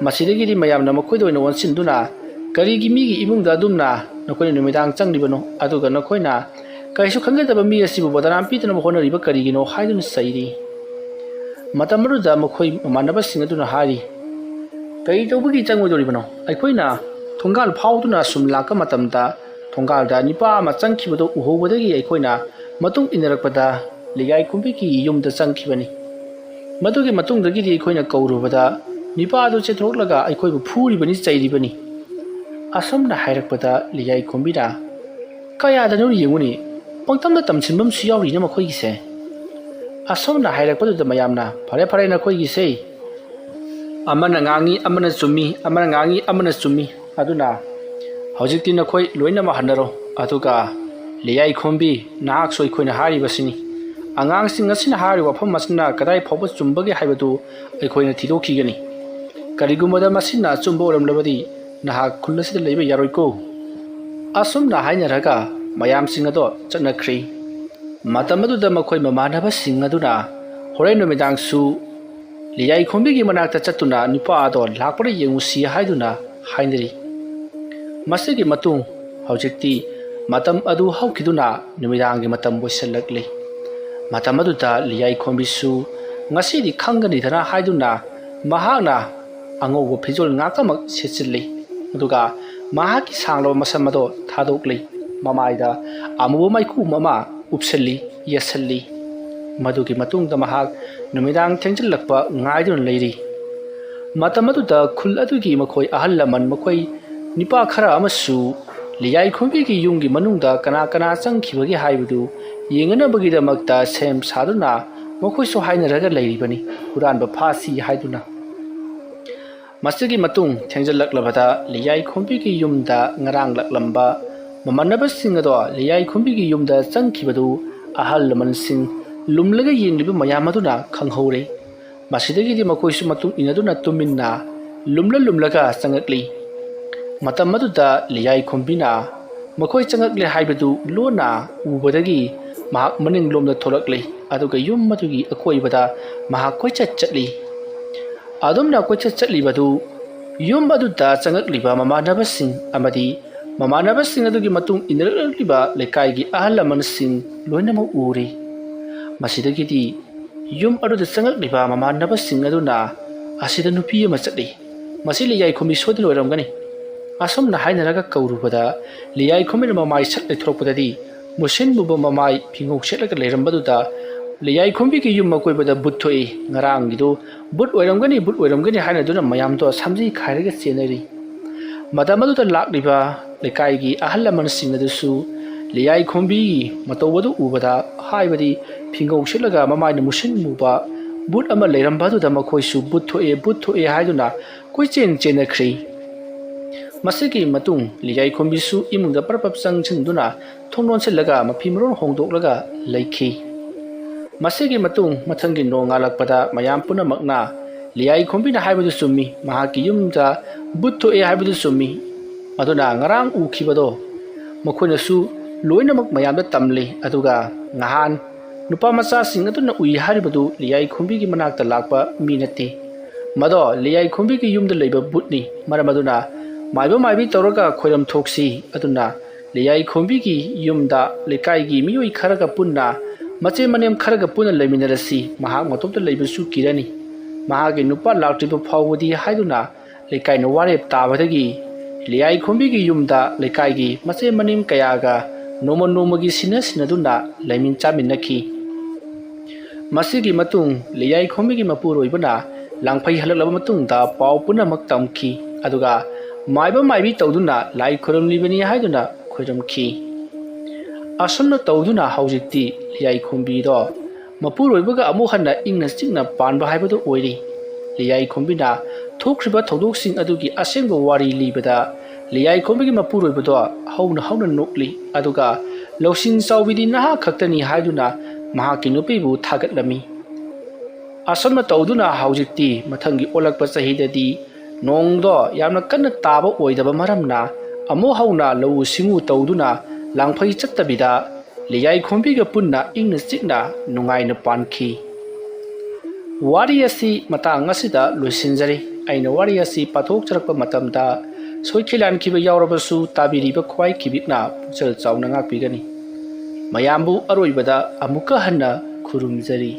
ꯃꯁꯤꯗꯒꯤꯗꯤ ꯃꯌꯥꯝꯅ ꯃꯈꯣꯏꯗ ꯑꯣꯏꯅ ꯑꯣꯟꯁꯤꯟꯗꯨꯅ, "ꯀꯔꯤꯒꯤ ꯃꯤꯒꯤ ꯏꯃꯨꯡꯗ ꯑꯗꯨꯝꯅ ꯅꯈꯣꯏꯅ ꯅꯨꯃꯤꯗꯥꯡ ꯆꯪꯂꯤꯕꯅꯣ? ꯑꯗꯨꯒ ꯅꯈꯣꯏꯅ ꯀꯔꯤꯁꯨ ꯈꯪꯖꯗꯕ ꯃꯤ ꯑꯁꯤꯕꯨ ꯕꯗꯅꯥꯝ ꯄꯤꯗꯅꯕ ꯍꯣꯠꯅꯔꯤꯕ ꯀꯔꯤꯒꯤꯅꯣ?" ꯍꯥꯏꯗꯨꯅ ꯆꯩꯔꯤ꯫ ꯃꯇꯝ ꯑꯗꯨꯗ ꯃꯈꯣꯏ ꯃꯃꯥꯟꯅꯕꯁꯤꯡ ꯑꯗꯨꯅ ꯍꯥꯏꯔꯤ, "ꯀꯔꯤ ꯇꯧꯕꯒꯤ ꯆꯪꯉꯣꯏꯗꯧꯔꯤꯕꯅꯣ? ꯑꯩꯈꯣꯏꯅ ꯊꯣꯡꯒꯥꯜ ꯐꯥꯎꯗꯨꯅ ꯁꯨꯝ ꯂꯥꯛꯄ ꯃꯇꯝꯗ ꯊꯣꯡꯒꯥꯜꯗ ꯅꯨꯄꯥ ꯑꯃ ꯆꯪꯈꯤꯕꯗꯣ ꯎꯍꯧꯕꯗꯒꯤ ꯑꯩꯈꯣꯏꯅ ꯃꯇꯨꯡ ꯏꯟꯅꯔꯛꯄꯗ ꯂꯤꯌꯥꯏ ꯈꯣꯝꯕꯤꯒꯤ ꯌꯨꯝꯗ ꯆꯪꯈꯤꯕꯅꯤ꯫ ꯃꯗꯨꯒꯤ ꯃꯇꯨꯡꯗꯒꯤꯗꯤ ꯑꯩꯈꯣꯏꯅ ꯀꯧꯔꯨꯕꯗ ꯅꯨꯄꯥ ꯑꯗꯨ ꯆꯦꯟꯊꯣꯛꯂꯒ ꯑꯩꯈꯣꯏꯕꯨ ꯐꯨꯔꯤꯕꯅꯤ, ꯆꯩꯔꯤꯕꯅꯤ꯫" ꯑꯁꯨꯝꯅ ꯍꯥꯏꯔꯛꯄꯗ ꯂꯤꯌꯥꯏ ꯈꯣꯝꯕꯤꯅ, "ꯀꯌꯥꯗꯅꯣ ꯌꯦꯡꯉꯨꯅꯤ, ꯄꯪꯇꯝꯗ ꯇꯝꯁꯤꯟꯕ ꯑꯃꯁꯨ ꯌꯥꯎꯔꯤꯅ ꯃꯈꯣꯏꯒꯤꯁꯦ꯫" ꯑꯁꯨꯝꯅ ꯍꯥꯏꯔꯛꯄꯗꯨꯗ ꯃꯌꯥꯝꯅ, "ꯐꯔꯦ ꯐꯔꯦ, ꯅꯈꯣꯏꯒꯤꯁꯦ ꯑꯃꯅ ꯉꯥꯡꯉꯤ, ꯑꯃꯅ ꯆꯨꯝꯃꯤ, ꯑꯃꯅ ꯉꯥꯡꯉꯤ, ꯑꯃꯅ ꯆꯨꯝꯃꯤ꯫ ꯑꯗꯨꯅ ꯍꯧꯖꯤꯛꯇꯤ ꯅꯈꯣꯏ ꯂꯣꯏꯅꯃꯛ ꯍꯟꯅꯔꯣ꯫ ꯑꯗꯨꯒ ꯂꯤꯌꯥꯏ ꯈꯣꯝꯕꯤ, ꯅꯍꯥꯛꯁꯨ ꯑꯩꯈꯣꯏꯅ ꯍꯥꯏꯔꯤꯕꯁꯤꯅꯤ꯫ ꯑꯉꯥꯡꯁꯤꯡ ꯑꯁꯤꯅ ꯍꯥꯏꯔꯤꯕ ꯋꯥꯐꯝ ꯑꯁꯤꯅ ꯀꯗꯥꯏ ꯐꯥꯎꯕ ꯆꯨꯝꯕꯒꯦ ꯍꯥꯏꯕꯗꯨ ꯑꯩꯈꯣꯏꯅ ꯊꯤꯗꯣꯛꯈꯤꯒꯅꯤ꯫ ꯀꯔꯤꯒꯨꯝꯕꯗ ꯃꯁꯤꯅ ꯑꯆꯨꯝꯕ ꯑꯣꯏꯔꯝꯂꯕꯗꯤ ꯅꯍꯥꯛ ꯈꯨꯜ ꯑꯁꯤꯗ ꯂꯩꯕ ꯌꯥꯔꯣꯏꯀꯣ꯫" ꯑꯁꯨꯝꯅ ꯍꯥꯏꯅꯔꯒ ꯃꯌꯥꯝꯁꯤꯡ ꯑꯗꯣ ꯆꯠꯅꯈ꯭ꯔꯤ꯫ ꯃꯇꯝ ꯑꯗꯨꯗ ꯃꯈꯣꯏ ꯃꯃꯥꯟꯅꯕꯁꯤꯡ ꯑꯗꯨꯅ ꯍꯣꯔꯦꯟ ꯅꯨꯃꯤꯗꯥꯡꯁꯨ ꯂꯤꯌꯥꯏ ꯈꯣꯝꯕꯤꯒꯤ ꯃꯅꯥꯛꯇ ꯆꯠꯇꯨꯅ ꯅꯨꯄꯥ ꯑꯗꯣ ꯂꯥꯛꯄꯗ ꯌꯦꯡꯉꯨꯁꯤ ꯍꯥꯏꯗꯨꯅ ꯍꯥꯏꯅꯔꯤ꯫ ꯃꯁꯤꯒꯤ ꯃꯇꯨꯡ ꯍꯧꯖꯤꯛꯇꯤ ꯃꯇꯝ ꯑꯗꯨ ꯍꯧꯈꯤꯗꯨꯅ ꯅꯨꯃꯤꯗꯥꯡꯒꯤ ꯃꯇꯝ ꯑꯣꯏꯁꯤꯜꯂꯛꯂꯤ꯫ ꯃꯇꯝ ꯑꯗꯨꯗ ꯂꯤꯌꯥꯏ ꯈꯣꯝꯕꯤꯁꯨ ꯉꯁꯤꯗꯤ ꯈꯪꯒꯅꯤꯗꯅ ꯍꯥꯏꯗꯨꯅ ꯃꯍꯥꯛꯅ ꯑꯉꯧꯕ ꯐꯤꯖꯣꯜ ꯉꯥꯛꯇꯃꯛ ꯁꯦꯠꯆꯤꯜꯂꯤ꯫ ꯑꯗꯨꯒ ꯃꯍꯥꯛꯀꯤ ꯁꯥꯡꯂꯕ ꯃꯁꯝ ꯑꯗꯣ ꯊꯥꯗꯣꯛꯂꯤ꯫ ꯃꯃꯥꯏꯗ ꯑꯃꯨꯕ ꯃꯩꯈꯨꯝ ꯑꯃ ꯎꯞꯁꯤꯜꯂꯤ, ꯌꯦꯠꯁꯤꯜꯂꯤ꯫ ꯃꯗꯨꯒꯤ ꯃꯇꯨꯡꯗ ꯃꯍꯥꯛ ꯅꯨꯃꯤꯗꯥꯡ ꯊꯦꯡꯖꯤꯜꯂꯛꯄ ꯉꯥꯏꯗꯨꯅ ꯂꯩꯔꯤ꯫ ꯃꯇꯝ ꯑꯗꯨꯗ ꯈꯨꯜ ꯑꯗꯨꯒꯤ ꯃꯈꯣꯏ ꯑꯍꯜ ꯂꯃꯟ, ꯃꯈꯣꯏ ꯅꯤꯄꯥ ꯈꯔ ꯑꯃꯁꯨ ꯂꯤꯌꯥꯏ ꯈꯣꯝꯕꯤꯒꯤ ꯌꯨꯝꯒꯤ ꯃꯅꯨꯡꯗ ꯀꯅꯥ ꯀꯅꯥ ꯆꯪꯈꯤꯕꯒꯦ ꯍꯥꯏꯕꯗꯨ ꯌꯦꯡꯅꯅꯕꯒꯤꯗꯃꯛꯇ ꯁꯦꯝ ꯁꯥꯗꯨꯅ ꯃꯈꯣꯏꯁꯨ ꯍꯥꯏꯅꯔꯒ ꯂꯩꯔꯤꯕꯅꯤ, "ꯍꯨꯔꯥꯟꯕ ꯐꯥꯁꯤ" ꯍꯥꯏꯗꯨꯅ꯫ ꯃꯁꯤꯒꯤ ꯃꯇꯨꯡ ꯊꯦꯡꯖꯤꯜꯂꯛꯂꯕꯗ ꯂꯤꯌꯥꯏ ꯈꯣꯝꯕꯤꯒꯤ ꯌꯨꯝꯗ ꯉꯔꯥꯡ ꯂꯥꯛꯂꯝꯕ ꯃꯃꯥꯟꯅꯕꯁꯤꯡ ꯑꯗꯣ ꯂꯤꯌꯥꯏ ꯈꯣꯝꯕꯤꯒꯤ ꯌꯨꯝꯗ ꯆꯪꯈꯤꯕꯗꯨ ꯑꯍꯜ ꯂꯃꯟꯁꯤꯡ ꯂꯨꯝꯂꯒ ꯌꯦꯡꯂꯤꯕ ꯃꯌꯥꯝ ꯑꯗꯨꯅ ꯈꯪꯍꯧꯔꯦ꯫ ꯃꯁꯤꯗꯒꯤꯗꯤ ꯃꯈꯣꯏꯁꯨ ꯃꯇꯨꯡ ꯏꯟꯅꯗꯨꯅ ꯇꯨꯃꯤꯟꯅ ꯂꯨꯝꯂ ꯂꯨꯝꯂꯒ ꯆꯪꯉꯛꯂꯤ꯫ ꯃꯇꯝ ꯑꯗꯨꯗ ꯂꯤꯌꯥꯏ ꯈꯣꯝꯕꯤꯅ ꯃꯈꯣꯏ ꯆꯪꯉꯛꯂꯦ ꯍꯥꯏꯕꯗꯨ ꯂꯣꯟꯅ ꯎꯕꯗꯒꯤ ꯃꯍꯥꯛ ꯃꯅꯤꯡꯂꯣꯝꯗ ꯊꯣꯛꯂꯛꯂꯤ꯫ ꯑꯗꯨꯒ ꯌꯨꯝ ꯑꯗꯨꯒꯤ ꯑꯀꯣꯏꯕꯗ ꯃꯍꯥꯛ ꯀꯣꯏꯆꯠ ꯆꯠꯂꯤ꯫ ꯑꯗꯨꯝꯅ ꯀꯣꯏꯆꯠ ꯆꯠꯂꯤꯕꯗꯨ ꯌꯨꯝ ꯑꯗꯨꯗ ꯆꯪꯂꯛꯂꯤꯕ ꯃꯃꯥꯟꯅꯕꯁꯤꯡ ꯑꯃꯗꯤ ꯃꯃꯥꯟꯅꯕꯁꯤꯡ ꯑꯗꯨꯒꯤ ꯃꯇꯨꯡ ꯏꯟꯅꯔꯛꯂꯤꯕ ꯂꯩꯀꯥꯏꯒꯤ ꯑꯍꯜ ꯂꯃꯟꯁꯤꯡ ꯂꯣꯏꯅꯃꯛ ꯎꯔꯤ꯫ ꯃꯁꯤꯗꯒꯤꯗꯤ ꯌꯨꯝ ꯑꯗꯨꯗ ꯆꯪꯂꯛꯂꯤꯕ ꯃꯃꯥꯟꯅꯕꯁꯤꯡ ꯑꯗꯨꯅ "ꯑꯁꯤꯗ ꯅꯨꯄꯤ ꯑꯃ ꯆꯠꯂꯤ, ꯃꯁꯤ ꯂꯤꯌꯥꯏꯈꯣꯝꯕꯤ ꯁꯣꯏꯗꯅ ꯑꯣꯏꯔꯝꯒꯅꯤ" ꯑꯁꯨꯝꯅ ꯍꯥꯏꯅꯔꯒ ꯀꯧꯔꯨꯕꯗ, ꯂꯤꯌꯥꯏꯈꯣꯝꯕꯤꯅ ꯃꯃꯥꯏ ꯁꯠ ꯂꯩꯊꯣꯔꯛꯄꯗꯗꯤ ꯃꯨꯁꯤꯟ ꯃꯨꯕ ꯃꯃꯥꯏ ꯐꯤꯉꯧ ꯁꯦꯠꯂꯒ ꯂꯩꯔꯝꯕꯗꯨꯗ ꯂꯤꯌꯥꯏꯈꯣꯝꯕꯤꯒꯤ ꯌꯨꯝ ꯑꯀꯣꯏꯕꯗ ꯕꯨꯠ ꯊꯣꯛꯏ, ꯉꯔꯥꯡꯒꯤꯗꯨ ꯕꯨꯠ ꯑꯣꯏꯔꯝꯒꯅꯤ, ꯕꯨꯠ ꯑꯣꯏꯔꯝꯒꯅꯤ ꯍꯥꯏꯅꯗꯨꯅ ꯃꯌꯥꯝꯗꯣ ꯁꯝꯖꯤ ꯈꯥꯏꯔꯒ ꯆꯦꯟꯅꯔꯤ꯫ ꯃꯇꯝ ꯑꯗꯨꯗ ꯂꯥꯛꯂꯤꯕ ꯂꯩꯀꯥꯏꯒꯤ ꯑꯍꯜ ꯂꯃꯟꯁꯤꯡ ꯑꯗꯨꯁꯨ ꯂꯤꯌꯥꯏꯈꯣꯝꯕꯤꯒꯤ ꯃꯇꯧ ꯑꯗꯨ ꯎꯕꯗ, ꯍꯥꯏꯕꯗꯤ ꯐꯤꯉꯧ ꯁꯦꯠꯂꯒ ꯃꯃꯥꯏꯅ ꯃꯨꯁꯤꯟ ꯃꯨꯕ ꯕꯨꯠ ꯑꯃ ꯂꯩꯔꯝꯕ ꯑꯗꯨꯗ ꯃꯈꯣꯏꯁꯨ "ꯕꯨꯠ ꯊꯣꯛꯑꯦ, ꯕꯨꯠ ꯊꯣꯛꯑꯦ" ꯍꯥꯏꯗꯨꯅ ꯀꯣꯏꯆꯦꯟ ꯆꯦꯟꯅꯈ꯭ꯔꯤ꯫ ꯃꯁꯤꯒꯤ ꯃꯇꯨꯡ ꯂꯤꯌꯥꯏꯈꯣꯝꯕꯤꯁꯨ ꯏꯃꯨꯡꯗ ꯄꯔꯞ ꯄꯔꯞ ꯆꯪꯁꯤꯟꯗꯨꯅ ꯊꯣꯡ ꯂꯣꯟꯁꯤꯜꯂꯒ ꯃꯐꯤ ꯃꯔꯣꯟ ꯍꯣꯡꯗꯣꯛꯂꯒ ꯂꯩꯈꯤ꯫ ꯃꯁꯤꯒꯤ ꯃꯇꯨꯡ ꯃꯊꯪꯒꯤ ꯅꯣꯡꯉꯥꯜꯂꯛꯄꯗ ꯃꯌꯥꯝ ꯄꯨꯝꯅꯃꯛꯅ ꯂꯤꯌꯥꯏꯈꯣꯝꯕꯤꯅ ꯍꯥꯏꯕꯗꯨ ꯆꯨꯝꯃꯤ, ꯃꯍꯥꯛꯀꯤ ꯌꯨꯝꯗ ꯕꯨꯠ ꯊꯣꯛꯑꯦ ꯍꯥꯏꯕꯗꯨ ꯆꯨꯝꯃꯤ, ꯑꯗꯨꯅ ꯉꯔꯥꯡ ꯎꯈꯤꯕꯗꯣ ꯃꯈꯣꯏꯅꯁꯨ ꯂꯣꯏꯅꯃꯛ ꯃꯌꯥꯝꯗ ꯇꯝꯂꯤ꯫ ꯑꯗꯨꯒ ꯅꯍꯥꯟ ꯅꯨꯄꯥ ꯃꯆꯥꯁꯤꯡ ꯑꯗꯨꯅ ꯎꯏ ꯍꯥꯏꯔꯤꯕꯗꯨ ꯂꯤꯌꯥꯏꯈꯣꯝꯕꯤꯒꯤ ꯃꯅꯥꯛꯇ ꯂꯥꯛꯄ ꯃꯤ ꯅꯠꯇꯦ꯫ ꯃꯗꯣ ꯂꯤꯌꯥꯏꯈꯣꯝꯕꯤꯒꯤ ꯌꯨꯝꯗ ꯂꯩꯕ ꯕꯨꯠꯅꯤ꯫ ꯃꯔꯝ ꯑꯗꯨꯅ ꯃꯥꯏꯕ ꯃꯥꯏꯕꯤ ꯇꯧꯔꯒ ꯈꯣꯏꯔꯝ ꯊꯣꯛꯁꯤ꯫ ꯑꯗꯨꯅ ꯂꯤꯌꯥꯏꯈꯣꯝꯕꯤꯒꯤ ꯌꯨꯝꯗ ꯂꯩꯀꯥꯏꯒꯤ ꯃꯤꯑꯣꯏ ꯈꯔꯒ ꯄꯨꯟꯅ, ꯃꯆꯦ ꯃꯅꯦꯝ ꯈꯔꯒ ꯄꯨꯟꯅ ꯂꯩꯃꯤꯟꯅꯔꯁꯤ, ꯃꯍꯥꯛ ꯃꯇꯣꯝꯇ ꯂꯩꯕꯁꯨ ꯀꯤꯔꯅꯤ, ꯃꯍꯥꯛꯀꯤ ꯅꯨꯄꯥ ꯂꯥꯛꯇ꯭ꯔꯤꯕ ꯐꯥꯎꯕꯗꯤ ꯍꯥꯏꯗꯨꯅ ꯂꯩꯀꯥꯏꯅ ꯋꯥꯔꯦꯞ ꯇꯥꯕꯗꯒꯤ ꯂꯤꯌꯥꯏꯈꯣꯝꯕꯤꯒꯤ ꯌꯨꯝꯗ ꯂꯩꯀꯥꯏꯒꯤ ꯃꯆꯦ ꯃꯅꯦꯝ ꯀꯌꯥꯒ ꯅꯣꯡꯃ ꯅꯣꯡꯃꯒꯤ ꯁꯤꯟꯅ ꯁꯤꯟꯅꯗꯨꯅ ꯂꯩꯃꯤꯟ ꯆꯥꯃꯤꯟꯅꯈꯤ꯫ ꯃꯁꯤꯒꯤ ꯃꯇꯨꯡ ꯂꯤꯌꯥꯏꯈꯣꯝꯕꯤꯒꯤ ꯃꯄꯨꯔꯣꯏꯕꯅ ꯂꯥꯡꯐꯩ ꯍꯜꯂꯛꯂꯕ ꯃꯇꯨꯡꯗ ꯄꯥꯎ ꯄꯨꯝꯅꯃꯛ ꯇꯝꯈꯤ, ꯑꯗꯨꯒ ꯃꯥꯏꯕ ꯃꯥꯏꯕꯤ ꯇꯧꯗꯨꯅ ꯂꯥꯏ ꯈꯨꯔꯨꯝꯂꯤꯕꯅꯤ ꯍꯥꯏꯗꯨꯅ ꯈꯨꯔꯨꯝꯈꯤ꯫ ꯑꯁꯨꯝꯅ ꯇꯧꯗꯨꯅ ꯍꯧꯖꯤꯛꯇꯤ ꯂꯤꯌꯥꯏꯈꯣꯝꯕꯤꯗꯣ ꯃꯄꯨꯔꯣꯏꯕꯒ ꯑꯃꯨꯛ ꯍꯟꯅ ꯏꯪꯅ ꯆꯤꯛꯅ ꯄꯥꯟꯕ ꯍꯥꯏꯕꯗꯨ ꯑꯣꯏꯔꯤ꯫ ꯂꯤꯌꯥꯏꯈꯣꯝꯕꯤꯅ ꯊꯣꯛꯈ꯭ꯔꯤꯕ ꯊꯧꯗꯣꯛꯁꯤꯡ ꯑꯗꯨꯒꯤ ꯑꯁꯦꯡꯕ ꯋꯥꯔꯤ ꯂꯤꯕꯗ, ꯂꯤꯌꯥꯏꯈꯣꯝꯕꯤꯒꯤ ꯃꯄꯨꯔꯣꯏꯕꯗꯣ ꯍꯧꯅ ꯍꯧꯅ ꯅꯣꯛꯂꯤ, ꯑꯗꯨꯒ "ꯂꯧꯁꯤꯡ ꯆꯥꯎꯕꯤꯗꯤ ꯅꯍꯥꯛ ꯈꯛꯇꯅꯤ" ꯍꯥꯏꯗꯨꯅ ꯃꯍꯥꯛꯀꯤ ꯅꯨꯄꯤꯕꯨ ꯊꯥꯒꯠꯂꯝꯃꯤ꯫ ꯑꯁꯨꯝꯅ ꯇꯧꯗꯨꯅ ꯍꯧꯖꯤꯛꯇꯤ ꯃꯊꯪꯒꯤ ꯑꯣꯜꯂꯛꯄ ꯆꯍꯤꯗꯗꯤ ꯅꯣꯡꯗꯣ ꯌꯥꯝꯅ ꯀꯟꯅ ꯇꯥꯕ ꯑꯣꯏꯗꯕ ꯃꯔꯝꯅ, ꯑꯃꯨꯛ ꯍꯧꯅ ꯂꯧꯎ ꯁꯤꯡꯎ ꯇꯧꯗꯨꯅ ꯂꯥꯡꯐꯩ ꯆꯠꯇꯕꯤꯗ ꯂꯤꯌꯥꯏꯈꯣꯝꯕꯤꯒ ꯄꯨꯟꯅ ꯏꯪꯅ ꯆꯤꯛꯅ ꯅꯨꯡꯉꯥꯏꯅ ꯄꯥꯟꯈꯤ꯫ ꯋꯥꯔꯤ ꯑꯁꯤ ꯃꯇꯥꯡ ꯑꯁꯤꯗ ꯂꯣꯏꯁꯤꯟꯖꯔꯤ꯫ ꯑꯩꯅ ꯋꯥꯔꯤ ꯑꯁꯤ ꯄꯥꯊꯣꯛꯆꯔꯛꯄ ꯃꯇꯝꯗ ꯁꯣꯏꯈꯤ ꯂꯥꯟꯈꯤꯕ ꯌꯥꯎꯔꯕꯁꯨ ꯇꯥꯕꯤꯔꯤꯕ ꯈ꯭ꯋꯥꯏ ꯀꯤꯕꯤꯛꯅ ꯄꯨꯛꯆꯦꯜ ꯆꯥꯎꯅ ꯉꯥꯛꯄꯤꯒꯅꯤ꯫ ꯃꯌꯥꯝꯕꯨ ꯑꯔꯣꯏꯕꯗ ꯑꯃꯨꯛꯀ ꯍꯟꯅ ꯈꯨꯔꯨꯝꯖꯔꯤ꯫